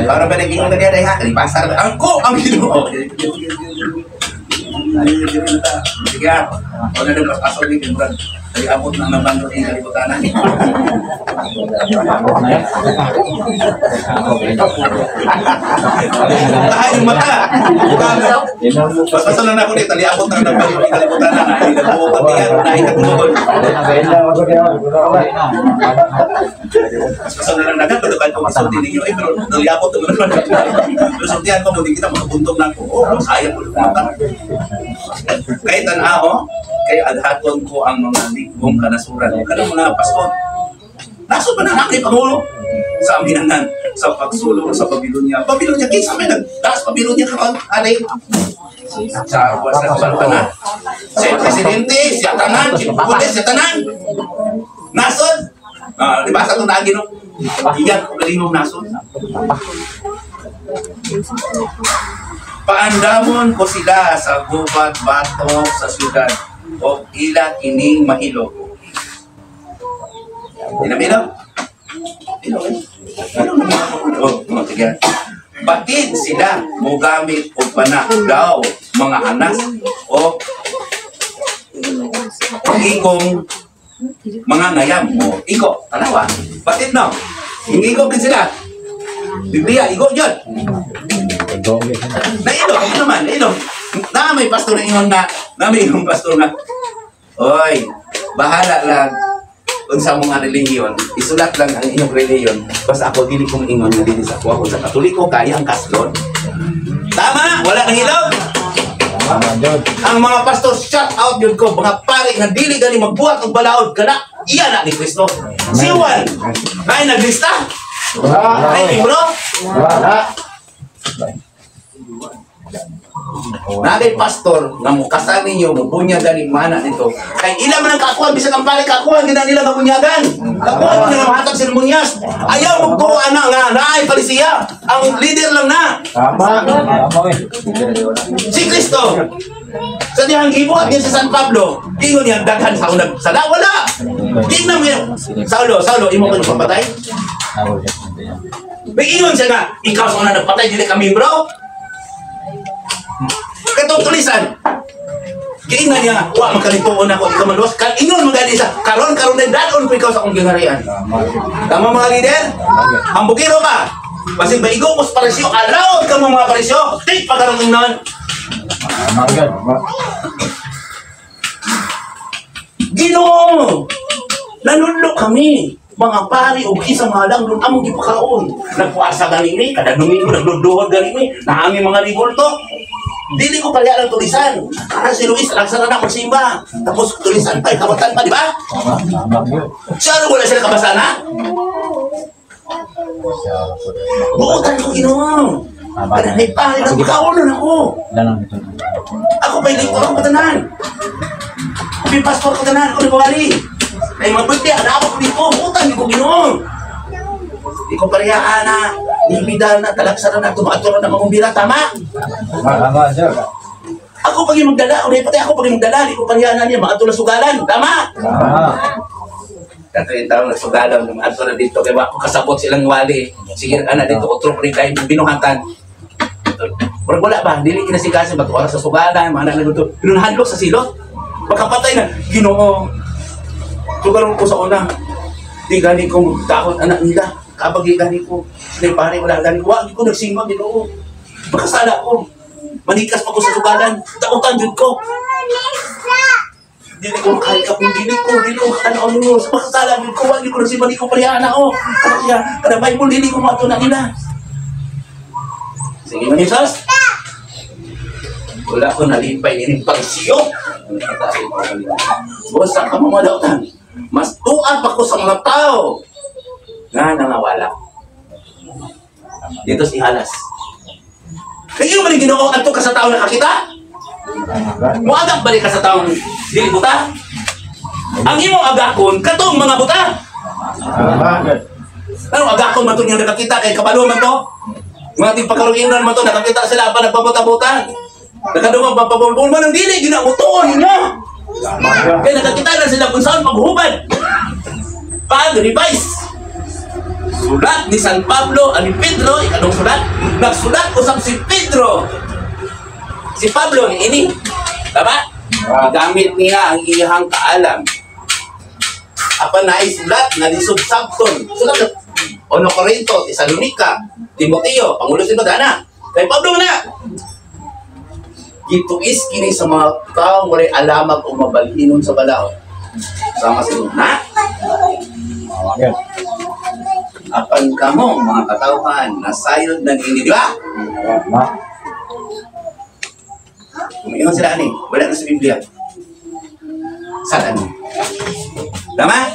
Para ba naging na diya ha? Pasar ang ko ang Ginoo. Sige ah. Wala na paspaso ni Murag. Ay abot na ang bando ni kalibutanan. Abot na yan. Tahan yung mata. Paspaso na ako ni tali abot na ang bando ni kalibutanan. Ay nagbuo pa tiyan na ikatulog. Paspaso na lang dagan pero kahit masulti ninyo ay pero naliabot naman naman. Pero sultihan ko mo di kita makabuntog na ako. Oh, sayang ko mata. Kay tan-aw, kay adhaton ko ang mga ligong kanasuran. Kanang mga pastor. Nasod pa na ang pangulo sa aminanan sa pagsulong sa Babylonia. Babylonia, kinsa may nagtaas Babylonia karon ani? Sa sa kabalo na. Si presidente, si tanan, si pulis, si tanan. Nasod. Di ba sa itong naagi no? Iyan ko galingong nasod. Paandamon ko sila sa gubat batok sa syudad o ila kining mahilog. Dinamilog? Ilog eh. Ilog na mga oh, sige. Batid sila mogamit og pana daw mga anas o ikong mga ngayam o iko tanawa. Batid no. Ingigo gid sila. Biblia igo jud. Nailog ano naman, nailog. Na may pastor na ingon na, na may ingon pastor na. Oy, bahala lang unsa mong relihiyon, isulat lang ang inyong relihiyon. Basta ako dili kong ingon nga dili sa ako, ako sa Katoliko kaya ang kaslon. Tama, wala nang ilog. Ang mga pastor shout out yun ko, mga pare nga dili gani magbuhat og balaod kana iya na ni Kristo. Si Juan, ay naglista? Ay libro? Wala. Nagay pastor nga mukasal ninyo mubunyag galing mana nito. Kay ila man ang kakuan bisan ang pare kakuan gina nila mabunyagan. Kakuan nila mahatag sa munyas. Ayaw mo tuo ana nga naay palisiya. Ang leader lang na. Tama. Si Kristo. Sa dihang gibuhat niya sa San Pablo, ingon niya daghan sa unang sala wala. Tingnan mo yun. Saulo, Saulo, imo ko papatay. May ingon siya nga, ikaw sa unang nagpatay dili kami bro. Katong tulisan. Giingan niya, wa man kanituon ako ikaw maluwas. Kan ingon man gani siya, karon karon na dadon ko ikaw sa akong giharian. Tama mga leader? Ang bukiro ka. Basig maigo mo sa parisyo, allowed ka mo mga parisyo. Take pa karong ingnon. Ginoo, nanunlo kami. Mga pari o isang mga langlon among gipakaon. Nagpuasa gani mi, kada Domingo nagduduhod gani mi, naami mga ribulto. Dili ko palya lang tulisan. Para si Luis, lagsara na magsimba. Tapos tulisan pa, ikabatan pa, di ba? Siya wala sila kabasana? Buotan ko Ginoo. Kada may pari ng pakaon ako. Ako pa ilingkod ako patanan. May pastor ko tanan, ako ni Bawali. Ay mga birthday, anak ako dito, buotan ko Ginoo. Di ko parehaan na, nilbida na, talagsara na, tumaaturo na magumbira, tama? Tama, sir. Ako pag magdala, o pati ako pag magdala, di ko parehaan na niya, maadto na sugalan, tama? Tama. Kato yung taong nagsugalan, maadto na dito, kaya ako kasabot silang wali. Sige, ana dito, otro pre kayo, binuhatan. Murag wala ba, dili kinasigasi, ba't oras sa sugalan, mga anak na dito, pinunhadlok sa silot. Makapatay na, Ginoo. Sugaron ko sa una. Di gani kong takot anak nila. Kapag di gani ko, sila pare, wala gani ko. Wag ko nagsimba, Ginoo. Makasala ko. Manikas pa ko sa sugalan. Takutan jud ko. Dili ko makahikap yung dili ko. Dili ko makatanaw ninyo. Sa makasala jud ko. Wag ko nagsimba, di ko parehana ko. Kada siya, kada Bible, dili ko mato na nila. Sige, man Jesus. Wala ko nalipay ni pagsiyo. Basta ka mga dautan. Mas tuwa pa ko sa mga tao nga nangawala. Dito si Halas. Kaya man Ginoo adto ka sa tao nakakita? Moagak balik ka sa taong dili buta? Ang imong agakon katong mga buta. Anong agakon man to nga nakakita kay kabalo man to? Mga tigpakaruinan man to nakakita sila pa nagpabuta-buta. Nakadungog papabulbul man ang dili ginamutuon ninyo. Kaya nakakita na sila kung saan paghubad. Pag-revise. Sulat ni San Pablo ani Pedro, ikalong sulat. Nagsulat usab si Pedro. Si Pablo ni ini. Tama? Gamit niya ang iyang kaalam. Apan naisulat nga lisod sabton. Sulat na Ono Corinto, Tesalonica, Timoteo, Pangulo si Madana. Kay Pablo na. Gituis kini sa mga taong walay alamag o mabalhinon sa balaod. Sama sa inyo, na? Apan kamo, mga katauhan, nasayod ng ini, di ba? Umiingon sila ani, wala na sa Biblia. Saan ano? Tama?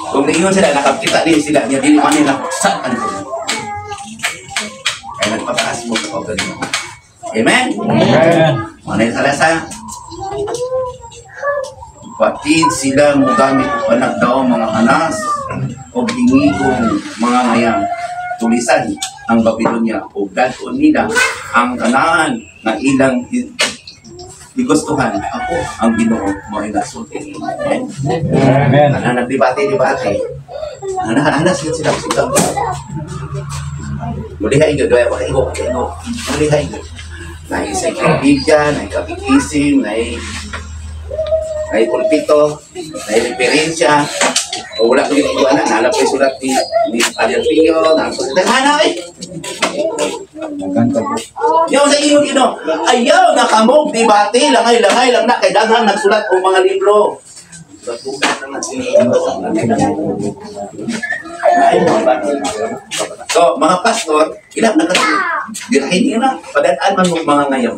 Kung naingon sila, nakakita din sila, niya dili man nila, saan ano? Kaya nagpataas mo sa kaugalingon. Amen? Amen. Mga salasa. Patid sila mo gamit panagdaw mga anas o hingigong mga ngayang tulisan ang Babylonia o dadon nila ang kanaan na ilang gigustuhan. Ako ang Ginoo mo ay nasulti. Amen. Amen. Ana nagdebate-debate. Ana sila sila sila. Mulihay gyud doy ako igo igo. Mulihay gyud. Naay encyclopedia, naay catechism, naay pulpito, naay referensya. O wala ko yung ana, naala pa yung sulat ni Padre Pio, naala pa sila. Hana eh! Yaw sa inyo Ginoo, ayaw na kamog debate, langay-langay lang na kay daghang nagsulat og mga libro. So, mga pastor, ilang nagkasulat? Dirahin niyo na. Padadaan man mo mga ngayon.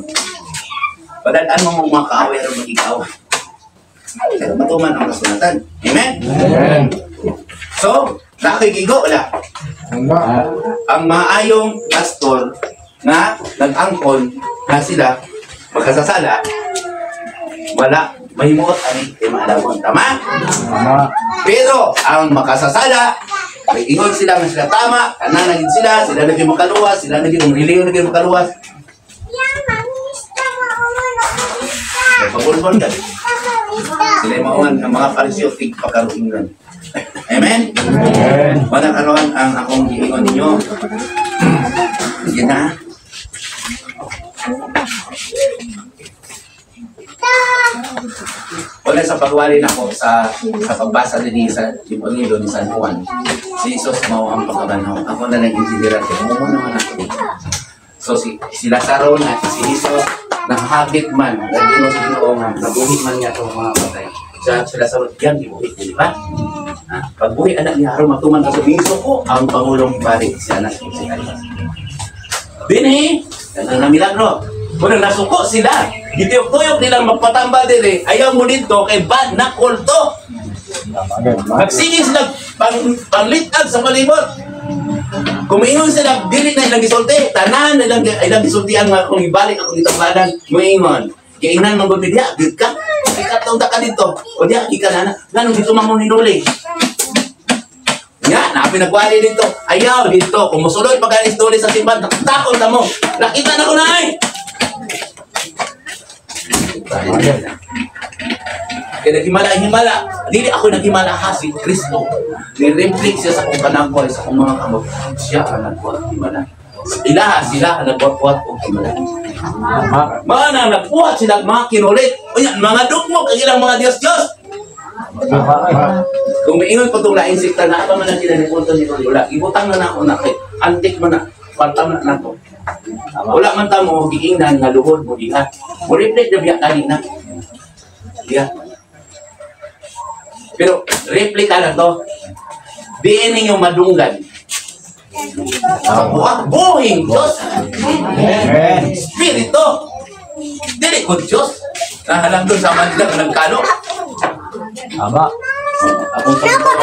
Padadaan mo mga kaaway aron magigaway. Pero matuman ang kasulatan. Amen? Amen. So, nakikigo, wala. Ang maayong pastor na nag-angkon na sila magkasasala, wala, mahimuot ani kay maalamon. Tama? Tama. Pero ang makasasala, may ingon sila nga sila tama, tanan na gid sila, sila na gyud makaluwas, sila na gyud ang reliyon na gyud makaluwas. Pabulbol ka. Sila yung mauan ng mga Pariseo tigpakaruingan. Amen? Amen. Wala karon ang akong giingon ninyo. Sige na. Wala sa pagwali na ako sa pagbasa din sa Ebanghelyo ni San Juan. Si Jesus mao ang pagkabanhaw. Ako na lang intindihan ko. Mo naman ako. So si Lazaro na si Jesus nahagit man, nagino sa Ginoo nga nabuhi man niya itong mga patay. Sa Lazaro diyan gibuhi, di ba? Pagbuhi anak niya aron matuman ka sa ko ang pangulong pari si anak si Caiphas. Dinhi, kanang na milagro. Kung nasuko sila, gituyok-tuyok nilang magpatamba diri, ayaw mo dito kay bad na kulto. Magsige sila panglitag sa palibot. Kung maingon sila, dili na ilang gisulti, tanan ilang ilang gisultian nga kung ibalik akong gitambalan, moingon. Kay ingnan man gud diha, gid ka. Ikatong ta ka dito. O diha ka na, nganong dito man mo ninuli. Nga, na pinagwali dito. Ayaw dito. Kung musulod pag alis duli sa simbahan, takot na mo. Nakita na ko na ay. Kaya naghimala ang himala. Dili ako naghimala ha, si Kristo. Nireflect siya sa akong kanangkoy, sa akong mga kamot. Siya ang nagbuhat himala. Ilaha sila ang nagbuhat og himala. Mga na nagbuhat sila mga kinulit. Unya, mga dugmok ang ilang mga Diyos-Diyos. Kung maingon ko itong laing sikta na pa man ang sila ni punto ni wala. Ibutang na nako na kay antik man na kwarta man na nato. Wala man ta mo giingnan nga luhod mo diha. Mo reflect na biya kanina. Diha. Pero replika na to. Diin ninyo madunggan. Sa buhing Diyos. Amen. Espiritu. Dili ko Diyos. Nahalang doon sa Manila nga nagkalo. Tama. Akong sangkad.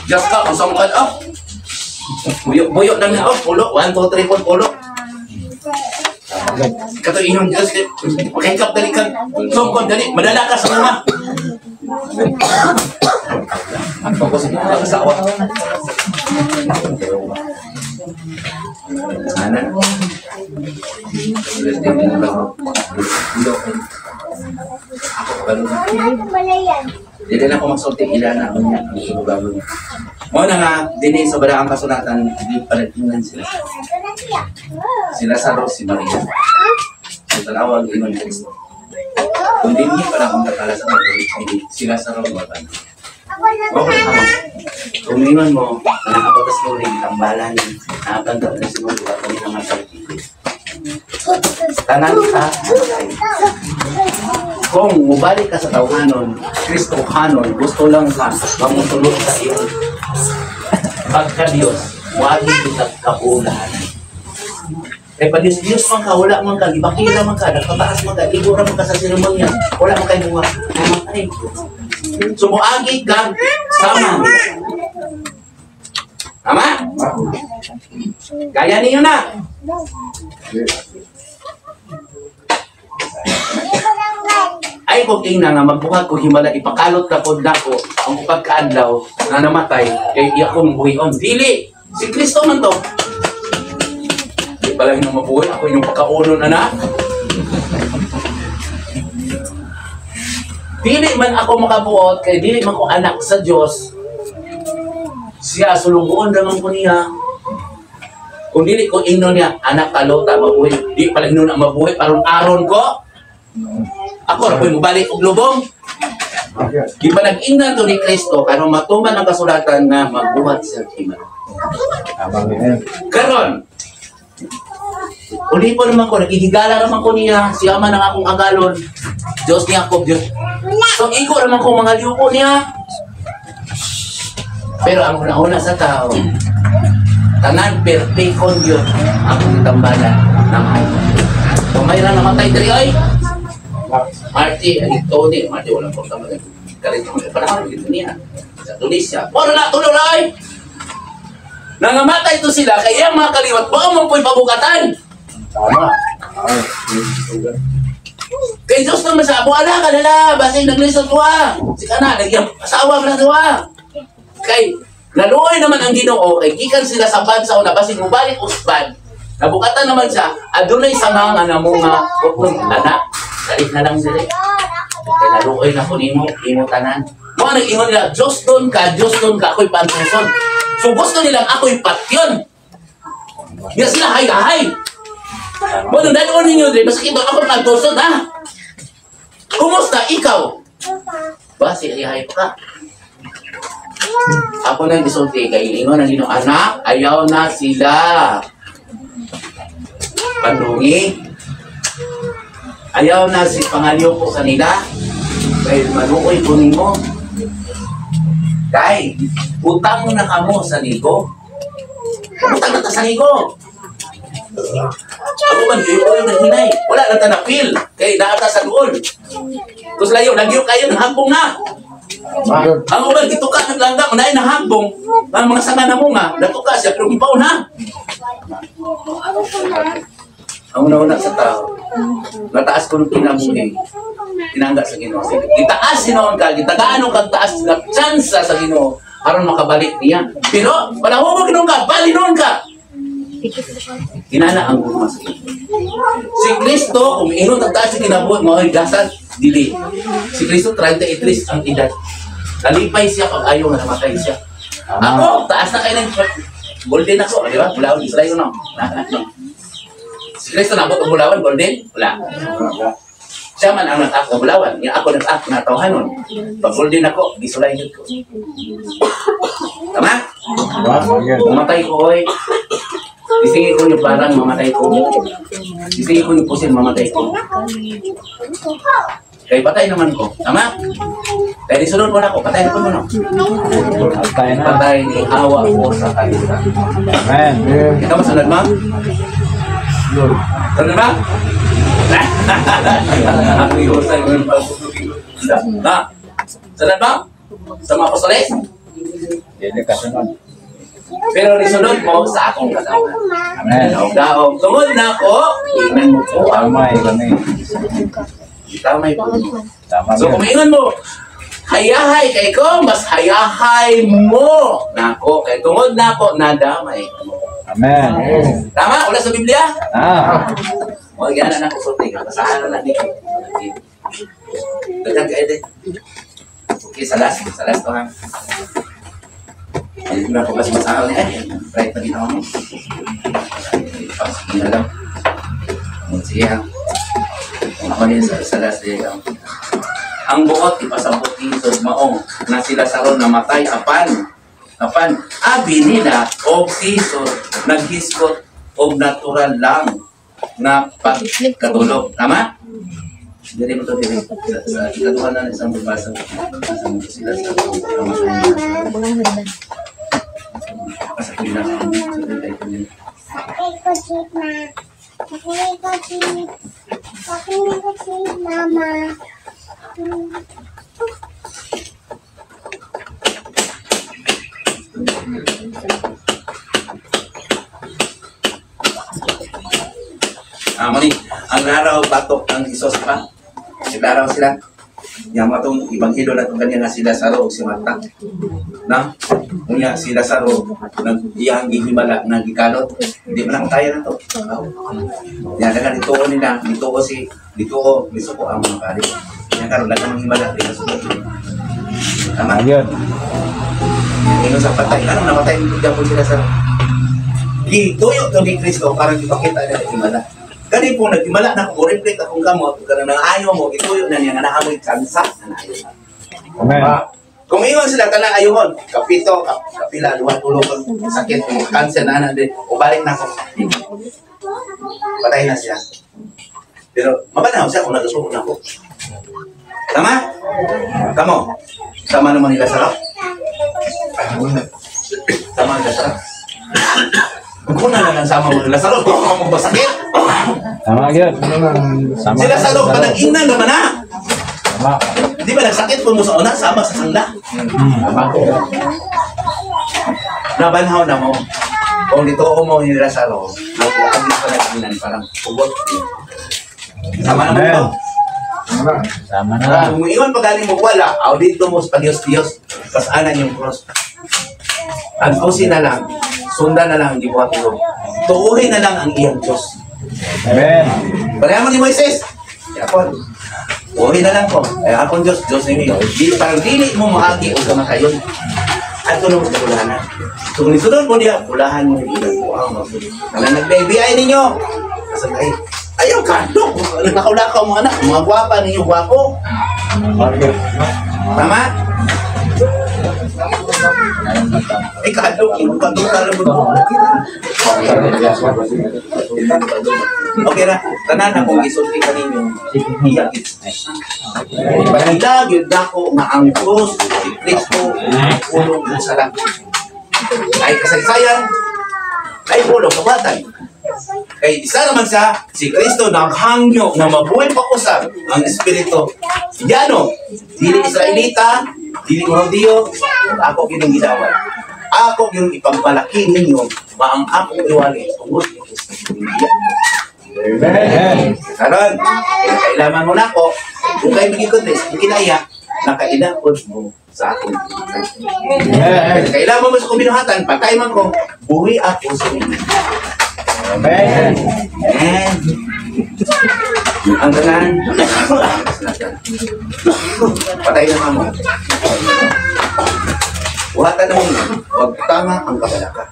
Diyos ka, akong sangkad. Oh. Buyo-buyo lang niya. Oh, pulo. 1, 2, 3, 4, pulo. Kato inyong Diyos. Pakihikap dali ka. Sungkod dali. Madala ka sa mga. Ako ko sa mga asawa. Ana. Dili na ako magsulti ila na ako niya ang sulugagon. Mo na nga dinhi sa balaang kasulatan di palatingan sila. Sila sa si Maria. Sa tanawag ingon Kristo. Kung dinhi pala akong kakala sa mga sila sa ro matan. Okay, tama. Kung ingon mo, nakapatas mo rin tambalan, nakapanta na siguro ka kami namatay. Tanan ka, kung mubalik ka sa tawhanon, Kristohanon, gusto lang ka, mamutulog sa iyong pagka-Diyos, wagi kita kaulahan. Kaya pa Diyos, Diyos man ka, wala man ka, gibakira man ka, nagpataas man ka, igura man ka sa seremonya, wala man kayo mga mamatay. So, muagi ka, sama. Tama? Kaya ninyo na. Ay kung tingnan nga magbuhat ko himala ipakalot na pod nako ang pagkaadlaw na namatay kay iya akong buhion. Dili si Kristo man to. Di pala inyong mabuhi ako inyong pagkaunon anak. Dili man ako makabuot kay dili man ko anak sa Dios. Siya sulungoon naman ko niya. Kung dili ko ingnon niya anak kalota mabuhi, di pala ingnon na mabuhi aron aron ko. Ako ra ko'y mubalik og lubong. Di ba nag-ingnan to ni Kristo karon matuman ang kasulatan nga magbuhat siya himala. Karon ulipon naman ko, nagigigala naman ko niya, siya man ang akong agalon. Diyos ni Jacob, Diyos. So igo naman ko mga liuko niya. Pero ang una-una sa tao, tanan perpekon yun akong itambalan ng ay. Kung may namatay diri ay, Marty, ay Tony, Marty, walang problema. Karito, may panahon dito niya. Sa Tunisia. Wala na, tulo na ay! Nangamatay to sila, kaya ang mga kaliwat, baka mo po'y pabukatan. Tama. Kay Diyos naman sa abo, ala ka nila, basing naglisod ko ah. Si kana, nagyang asawa mo na to ah. Kay, naluoy naman ang Ginoo, kay gikan sila sa bansa una, basing mubalik usban. Nabukatan naman siya, adunay sa mga namunga, utong anak. Dali na lang sila. Kaya naluoy na ko nimo, imo tanan. Mga nag-ingon nila, Diyos doon ka, ako'y pantuson. So gusto nilang ako'y patyon. Hindi sila hay-hay. Bueno, daloon ninyo dre, masakit ba ako'y pantuson, ha? Kumusta ikaw? Basi, hay-hay pa ka. Ako nang gisulti kay ingon ang Ginoo, anak, ayaw na sila. Pandungi. Ayaw na si pangalyo ko kanila. Kay maluoy ko nimo. Kay, utang na kamo sa nigo. Utang na ta sa nigo. Ako man, kayo yung naghinay. Wala na ta na-feel. Kay naata sa doon. Tapos layo, nagyo kayo, nahagbong na. Ang uban, gituka ng langgam, na nahagbong. Ang mga sanga na mo nga, natuka siya, pero gipaw na. Ang una-una sa tao, nataas ko ng kinabuhi, tinangga sa Ginoo. Gitaas sinuon ka, gitagaan kag taas nga chance sa Ginoo aron makabalik niya. Pero panahon mo Ginoo ka, balinon ka. Kinana ang gugma sa Ginoo. Si Kristo, kung ingon ang taas sa kinabuhi, mao'y gasal, dili. Si Kristo 33 ang edad. Nalipay siya pag ayaw nga namatay siya. Ako, taas na kayo ng golden ako, di ba? Bulawan, Israel no. Si Kristo nabot ang bulawan, golden? Wala. Siya man ang nag-ak na bulawan. Yung ako nag-ak na tawhanon. Pag golden ako, gisulay yun ko. Tama? Mamatay ko, oy. Isingin ko yung parang mamatay ko. Isingin ko yung pusil, mamatay ko. Kaya patay naman ko. Tama? Kaya disunod mo na ako, patay na ko mo no? Patay ni awa ko sa kanila. Amen. Ikaw masunod, ma'am? Sunod ba? Sunod ba? Sa mga apostoles? Hindi ka sunod. Pero nisunod mo sa akong katawan. Amen. Daog. Tungod na ako, tingnan mo po ang Tamay kami. Tamay po. Tama. So kung ingon mo, hayahay kay ko, mas hayahay mo nako. Kay tungod na ako, nadamay mo. Amen. Tama? Wala sa Biblia? Ah. O, yan na ako sulti. Basahan na lang dito. Daghan ka edit. Okay, sa last. Sa last to ha. Hindi ko na po kasi masahan niya. Right na ginawa mo. Sige na lang. Sige ha. Ako din sa last day. Ang buot, ipasabot ni Jesus maong na sila saron namatay apan. Apan, abi nila og si Jesus naghisgot og natural lang na pagkatulog. Tama? Dili mo to dili. Sa ikatuha na isang babasa. Sila sa namatay. Sa pina. Mama. Mali, ang laraw batok ang Isos pa. Naglaraw sila. Yang atong ibanghilo na itong kanya nga si Lazaro o si Marta. Na? Unya si Lazaro nag iyang gihimala na gikalot. Hindi man lang kaya na to. Yan dagan dito nila, dito si dito misuko ang mga pari. Yan karon dagan ang himala dito sa Tama? Ayun. Ingon sa patay, anong namatay gyapon si Lazaro? Gituyo to ni Kristo para ipakita niya ang himala. Gani po naghimala na ako, reflect akong kamot, karang nang ayaw mo, gituyo na niya nga naamoy kansa. Amen. Kung iwan sila tanang ayuhon, kapito, kapila, luha, tulo, sakit, cancer na na din, o balik na ako. Patay na siya. Pero mabanaw siya kung nagasuko na ako. Tama? Kamo? Sama naman nila sarap? Sama nila sarap? Kung na lang sama mo nila sarap, kung ako magbasakit. Tama yun. Sama Sila sa loob, panag-ingnan naman na. Tama. Di ba nagsakit po mo sa una, sama sa sangla. Tama. Nabanhaw na mo. Kung dito mo ni Lazaro, ang panag-ingnan parang hugot. Sama naman ito. Sama na. Kung iwan pagaling mo wala, aw dito mo sa Diyos-Diyos, pasanan yung cross. Tagpusin na lang, sundan na lang ang gibuhat mo. Tuuhin na lang ang iyang Diyos. Amen. Pareha mo ni Moises. Yapon. Uwi na lang ko. Ay, akong Diyos, Diyos ninyo. Di, parang dili mo maagi o kamatayon. At tulong sa kulahanan. So, kung isunod mo niya, kulahan mo yung ilang buang. Kaya nag-baby ninyo. Kasan kayo? Ayaw, kandok. Nagpakaulakaw mga anak. Mga gwapa ninyo, gwapo. Tama? Ay, kahadlok, inuka-duka lang mo. Okay ra, tanan akong gisulti kaninyo. Iya gid. Panila gyud nako nga ang krus si Kristo pulong sa langit. Ay kasaysayan, ay pulong kabatan. Kay isa naman siya, si Kristo naghangyo na mabuhay pa usab ang espiritu. Yano, dili Israelita, dili Hudiyo, ako gyud gidawat. Ako gyud ipagmalaki ninyo maang akong iwali tungod ni Kristo. Amen. Karon, kailangan mo nako, kung kayo magiging kung kinaya, nakailapod mo sa akong. Amen. Kailangan mo sa akong binuhatan, patay man ko, buhi ako sa inyo. Amen. Amen. Ang tanan, patay na kamo. Buhatan na mo, wag tama ang kabalaka.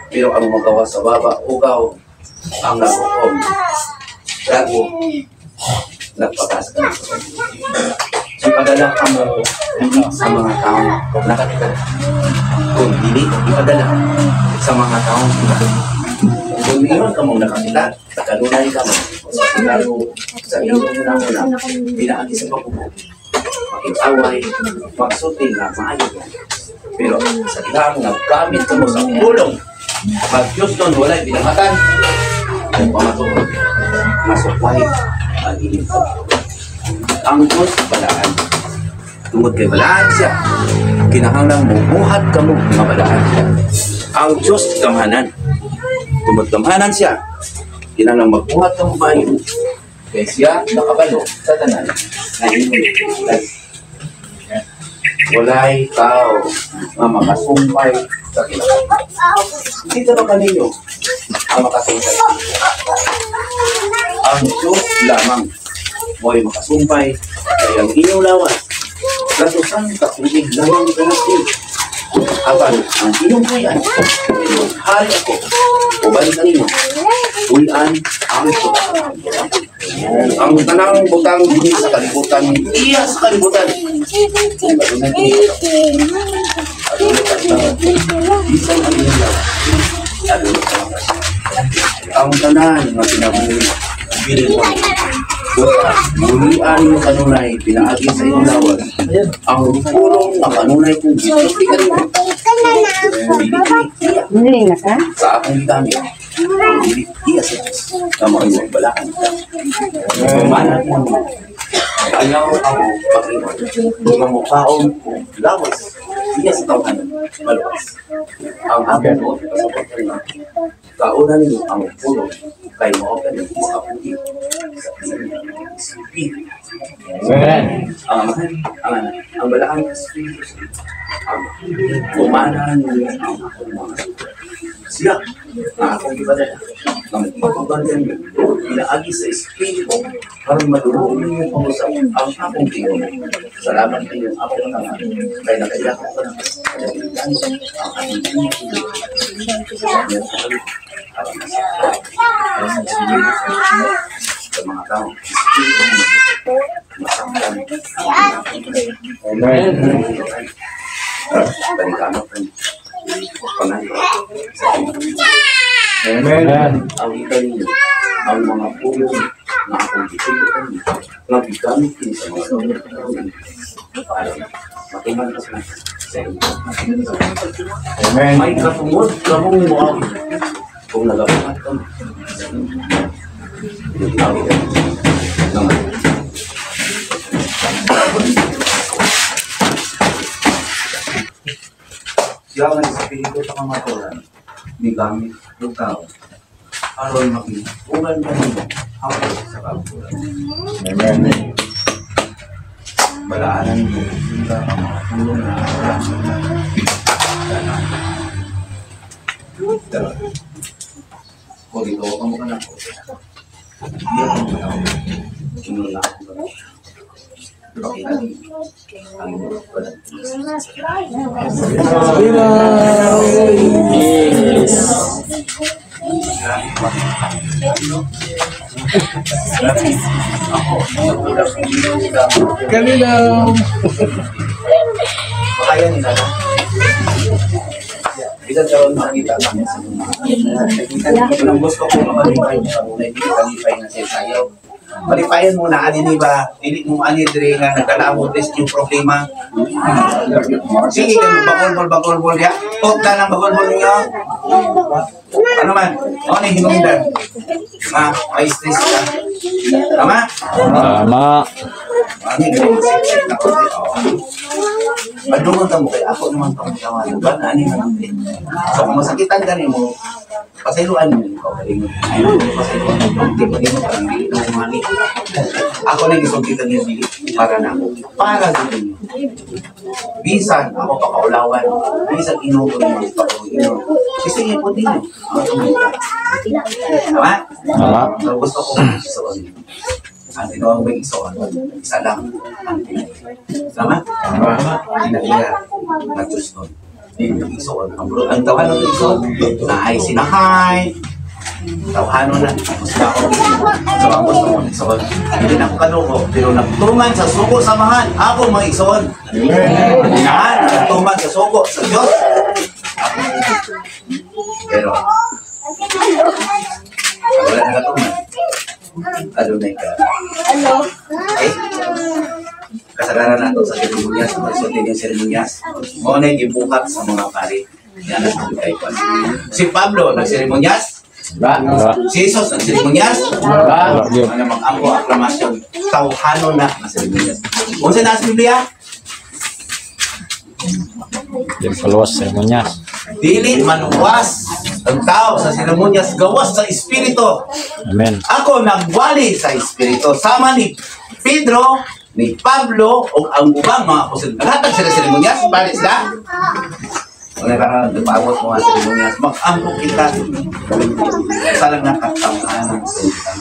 Pero ang magawa sa baba, ugaw, ang nagukom, gago, nagpakas ka. Ipadala ka mo hindi sa mga taong nakatira. Kung dili, ipadala sa mga taong nakatira. Kung iyon ka mong nakakita, kanunay ka mo sa sinaro, sa iyong una-una, pinaagi sa pagbubo, makig-away, magsulti na maayo. Pero sa ilang naggamit ka mo sa pulong, pag Diyos doon wala'y binangatan, ay pamatuod, masukway ang inyong pagbubo. Ang Diyos balaan. Tungod kay balaan siya, kinahanglang mubuhat ka mo nga balaan. Ang Diyos gamhanan. Tungod gamhanan siya, kinahanglang magbuhat ka mo maayo. Kay siya nakabalo sa tanan na inyong walay tao nga makasumpay sa kinahanglan. Dito ba kaninyo ang makasumpay? Ang Diyos lamang mo'y makasumpay kay ang inyong lawas katusan katuig lamang kanapin. Apan ang inyong puyan, hari ako, uban kanino, puyan ang Diyos. Ang tanang butang dinhi sa kalibutan, iya sa kalibutan. Bisan ang inyong lawas, ang tanan nga kinabuhi, bilin mo. Bulian mo kanunay, pinaagi sa iyong lawas. Ang pulong na kanunay kong gisulti kanino. Muling na ka? Sa akong gigamit, dili iya sa Diyos na maayong balaan ka. Umanat mo, ayaw ako pag-ingon. Nga mukaon kong lawas, iya sa tawhanan, maluwas. Ang akong buot, pasabot ka kauna ninyo ang pulong kay mao kani makapuhi sa inyong espiritu. Amen. Ang Amahan, ang Anak, ang Balaang Espiritu Santo. Ang umana ninyo ang akong mga sugat. Siya na akong gipadala na magpapabanda ninyo, pinaagi sa Espiritu aron madulog ninyo pangusap ang akong ginoo. Salamat ninyo akong tanan kay nakaila ko ka ang akong ginoo. Sa mga tao, masaktan. Amen. Balikano pangayo sa inyo. Amen. Ang ika ninyo, ang mga pulong na akong gituloan nga gigamit kini sa mga para matuman ka sa inyo. Amen. May katungod kamong muawit kung nagabuhat kamo. Siya ang espiritu sa kamaturan, migamit ng tao, aron maging uban kanimo hapon sa kabulan. Amen. Balaanan mo sila ang mga tulong na wala sa tanan. Dalawa. Kung ito ka mo ka na ko. Iya ka mo ka na ko. Kinula ako ka na. Pakita ninyo ang inyong balat. Kalilaw. Makaya nila na. Bisan karon makita kami sa mga. Ang gusto ko mamalipay mo kanunay, dili kalipay nga siya sayo. Malipayan mo na ani ni ba, dili mo ani diri nga nagdala mo this yung problema. Sige kay bagol bagol ya. Tot na lang bagol niyo. Ano man? O ni hinungdan. Ma, may stress ka. Tama? Tama. Ani diri sip na ko. Padungon ta mo kay ako naman pangyawan. Ba na ani man ang. So kung masakitan ka nimo, pasayloan mo ikaw kalingon. Ay, pasayloan mo. Di ba nimo parang dili na umani. Ako na gisultitan niyo dili para na ako. Para sa inyo. Bisan ako pakaulawan, bisan inugo niyo pakaulawan. Kasi po din. Tama? Tama. So, gusto ko isuon. Ang tinuang may isuon, isa lang ang tinay. Tama? Tama. Tinaiya na Diyos nun. Isuon. Ang tawanon ng isuon, na ay sinahay. Tawhanon na. Gusto ako. So, ang gusto ko isuon. Hindi na ako kaloko, pero nagtungan sa sugo samahan, ako mga isuon. Amen. Nagtungan sa sugo sa Diyos. Ako. Pero, wala na katungan. Adunay ka. Okay? Kasagaran nato sa seremonyas, resulti yung seremonyas. Mao na yung gibuhat sa mga pari. Yan ang kay. Si Pablo nagseremonyas? Ba. Si Jesus nagseremonyas? Ba. Ano mag-ampo aklamasyon? Tawhano na ang seremonyas. Unsa na sa Biblia? Di paluwas seremonyas. Dili maluwas ang tao sa seremonyas, gawas sa espiritu. Amen. Ako nagwali sa espiritu sama ni Pedro, ni Pablo ug ang ubang mga apostol. Naghatag sila seremonyas, bali sila. Wala ka na nagpaawat mo nga seremonyas. Mag-ampo kita sa lang nakatawhan.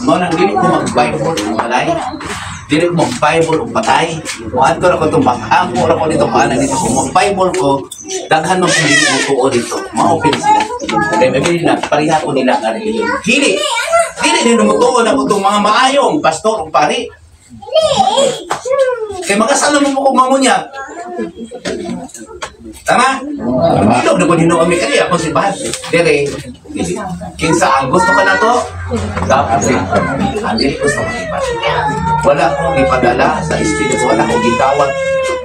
Mo nang dili ko mag-Bible ug malay. Dili ko mag-Bible ug patay. Muadto ra ko itong mag-ampo ra ko dito paana dito. Kung mag-Bible ko, daghan man kung dili mo tuo dito. Ma-open sila. Kaya may bili na, pareha ko nila nga reliyon. Dili! Dili din tumutuon ako itong mga maayong pastor o pari. Kaya makasala mo ko mamunyag. Tama? Tama. Ilog na po din kami kaya ako si Bahad. Dire, kinsa ang gusto ka na to, dapat rin. Ang dili gusto ka ipa. Wala akong ipadala sa espiritu, wala akong gitawag,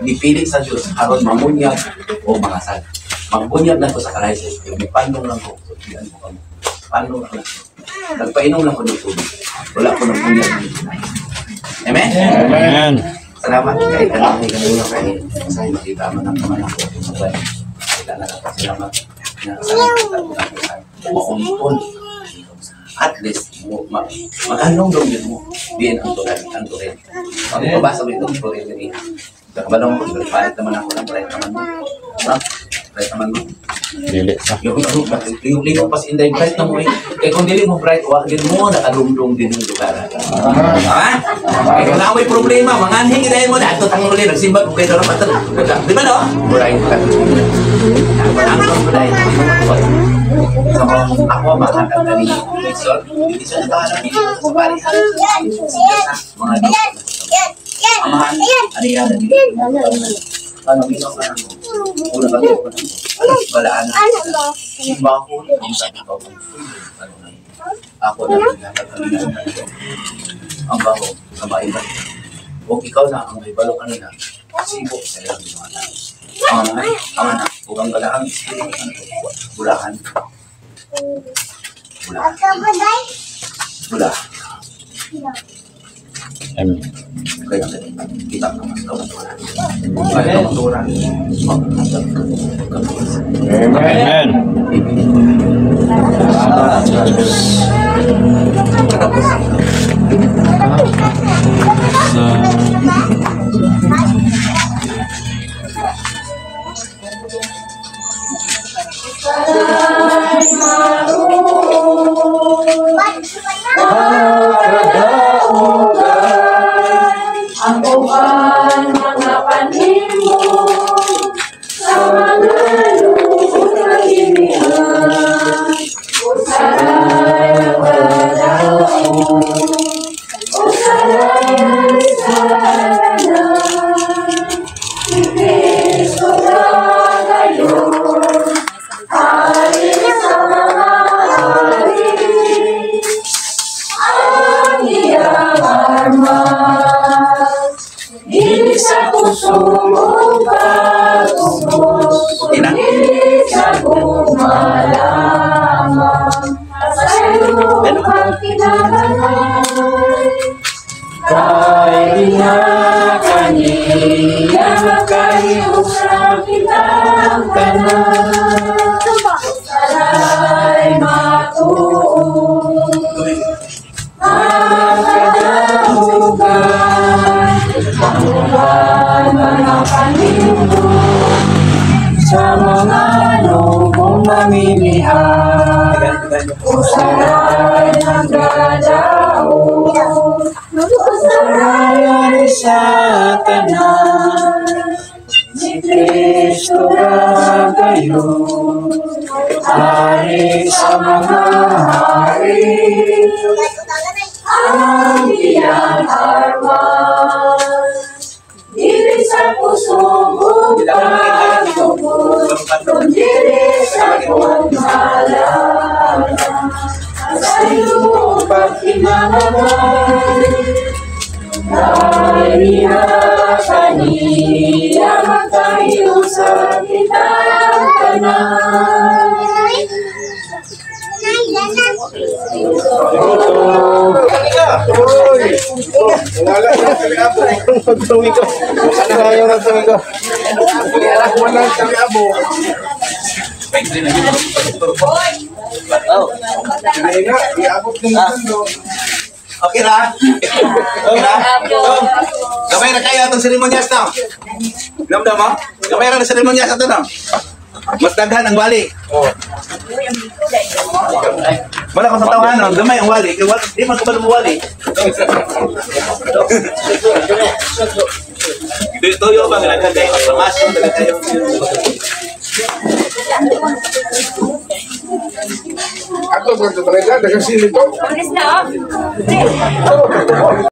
nipilit sa Diyos, aron mamunyag o makasal. Magbunyag lang ko sa kalahi sa espiritu. Pandong lang ko. Pandong lang ko. Nagpainom lang ko ng tubig. Wala ko ng bunyag. Amen? Amen. Salamat kay kanang kanina kay sa makita man ang kaman ako. Kita na lang salamat na sa kita ko maunton. At least maghanong dong yun mo. Diyan ang turan, ang turin. Pag mabasa mo itong turin din. Nakabalong ko, palit naman ako ng bright naman mo. Ha? Bright naman mo. Dili sa. Yung pas inday bright na mo eh. Kaya kung dili mo bright, wag din mo, nakalumdum din yung lugar. Ha? Kaya kung may problema, mga anhing dahil mo na, ato tang uli, nagsimba ko kayo na patag. Di ba no? Bright ka. Ang bright. So, ako makatag na rin. So, hindi siya natawanan dito sa pari. Mga amahan, ano yan? Ano, minaw ka na mo. Una ba ito? Balaan na. Simba ko, ang sabi ko, ako na ang baho, ang maiba. Huwag ikaw na ang may balo kanina, sibo sa ilang mga anak. Ang anak, ang anak, huwag ang galaang espiritu, bulahan. Bulahan. Bulahan. Amen. Kaya kita ka mas kawaturan. Kaya kawaturan. Amen. Tapos, Sa Ang uban mga panimo sa mga lubot na gimian, usaray nagkadaon, usaray ang saranan, si Kristo na kayo. kusog ug pagtubos, dili sa gugma lamang, pasaylo ug pagkinabangay. Kay niya kaniya makahiusa kitang tanan, usahay matuod ang kadamugan, ang uban mga panindot sa mga lubong mamilihan, usahay nagadaot, usahay ari sa tanan, si Kristo gagayon, hari sa mga hari, ang iyang armas. Dili sa kusog ug pagtubos, kundi sa gugma lamang, pasaylo ug pagkinabangay. Kay niya kaniya makahiusa kitang tanan. Wala na kaliabo. Magtungi ko. Ayaw na tungi ko. Wala na kaliabo. Hindi nga, iabot ng mundo. Okay ra? Okay ra? Gamay na kayo atong seremonyas na. Namdam mo? Gamay ra na seremonyas ato na. Mas daghan ang wali. Wala ko sa tawanan, gamay ang wali. Kaya di man kabalo mo wali. Tuyo ba nga daghan kayo reklamasyon, daghan kayo. Ato sa talaga, daghang sili to. Panis na, oh.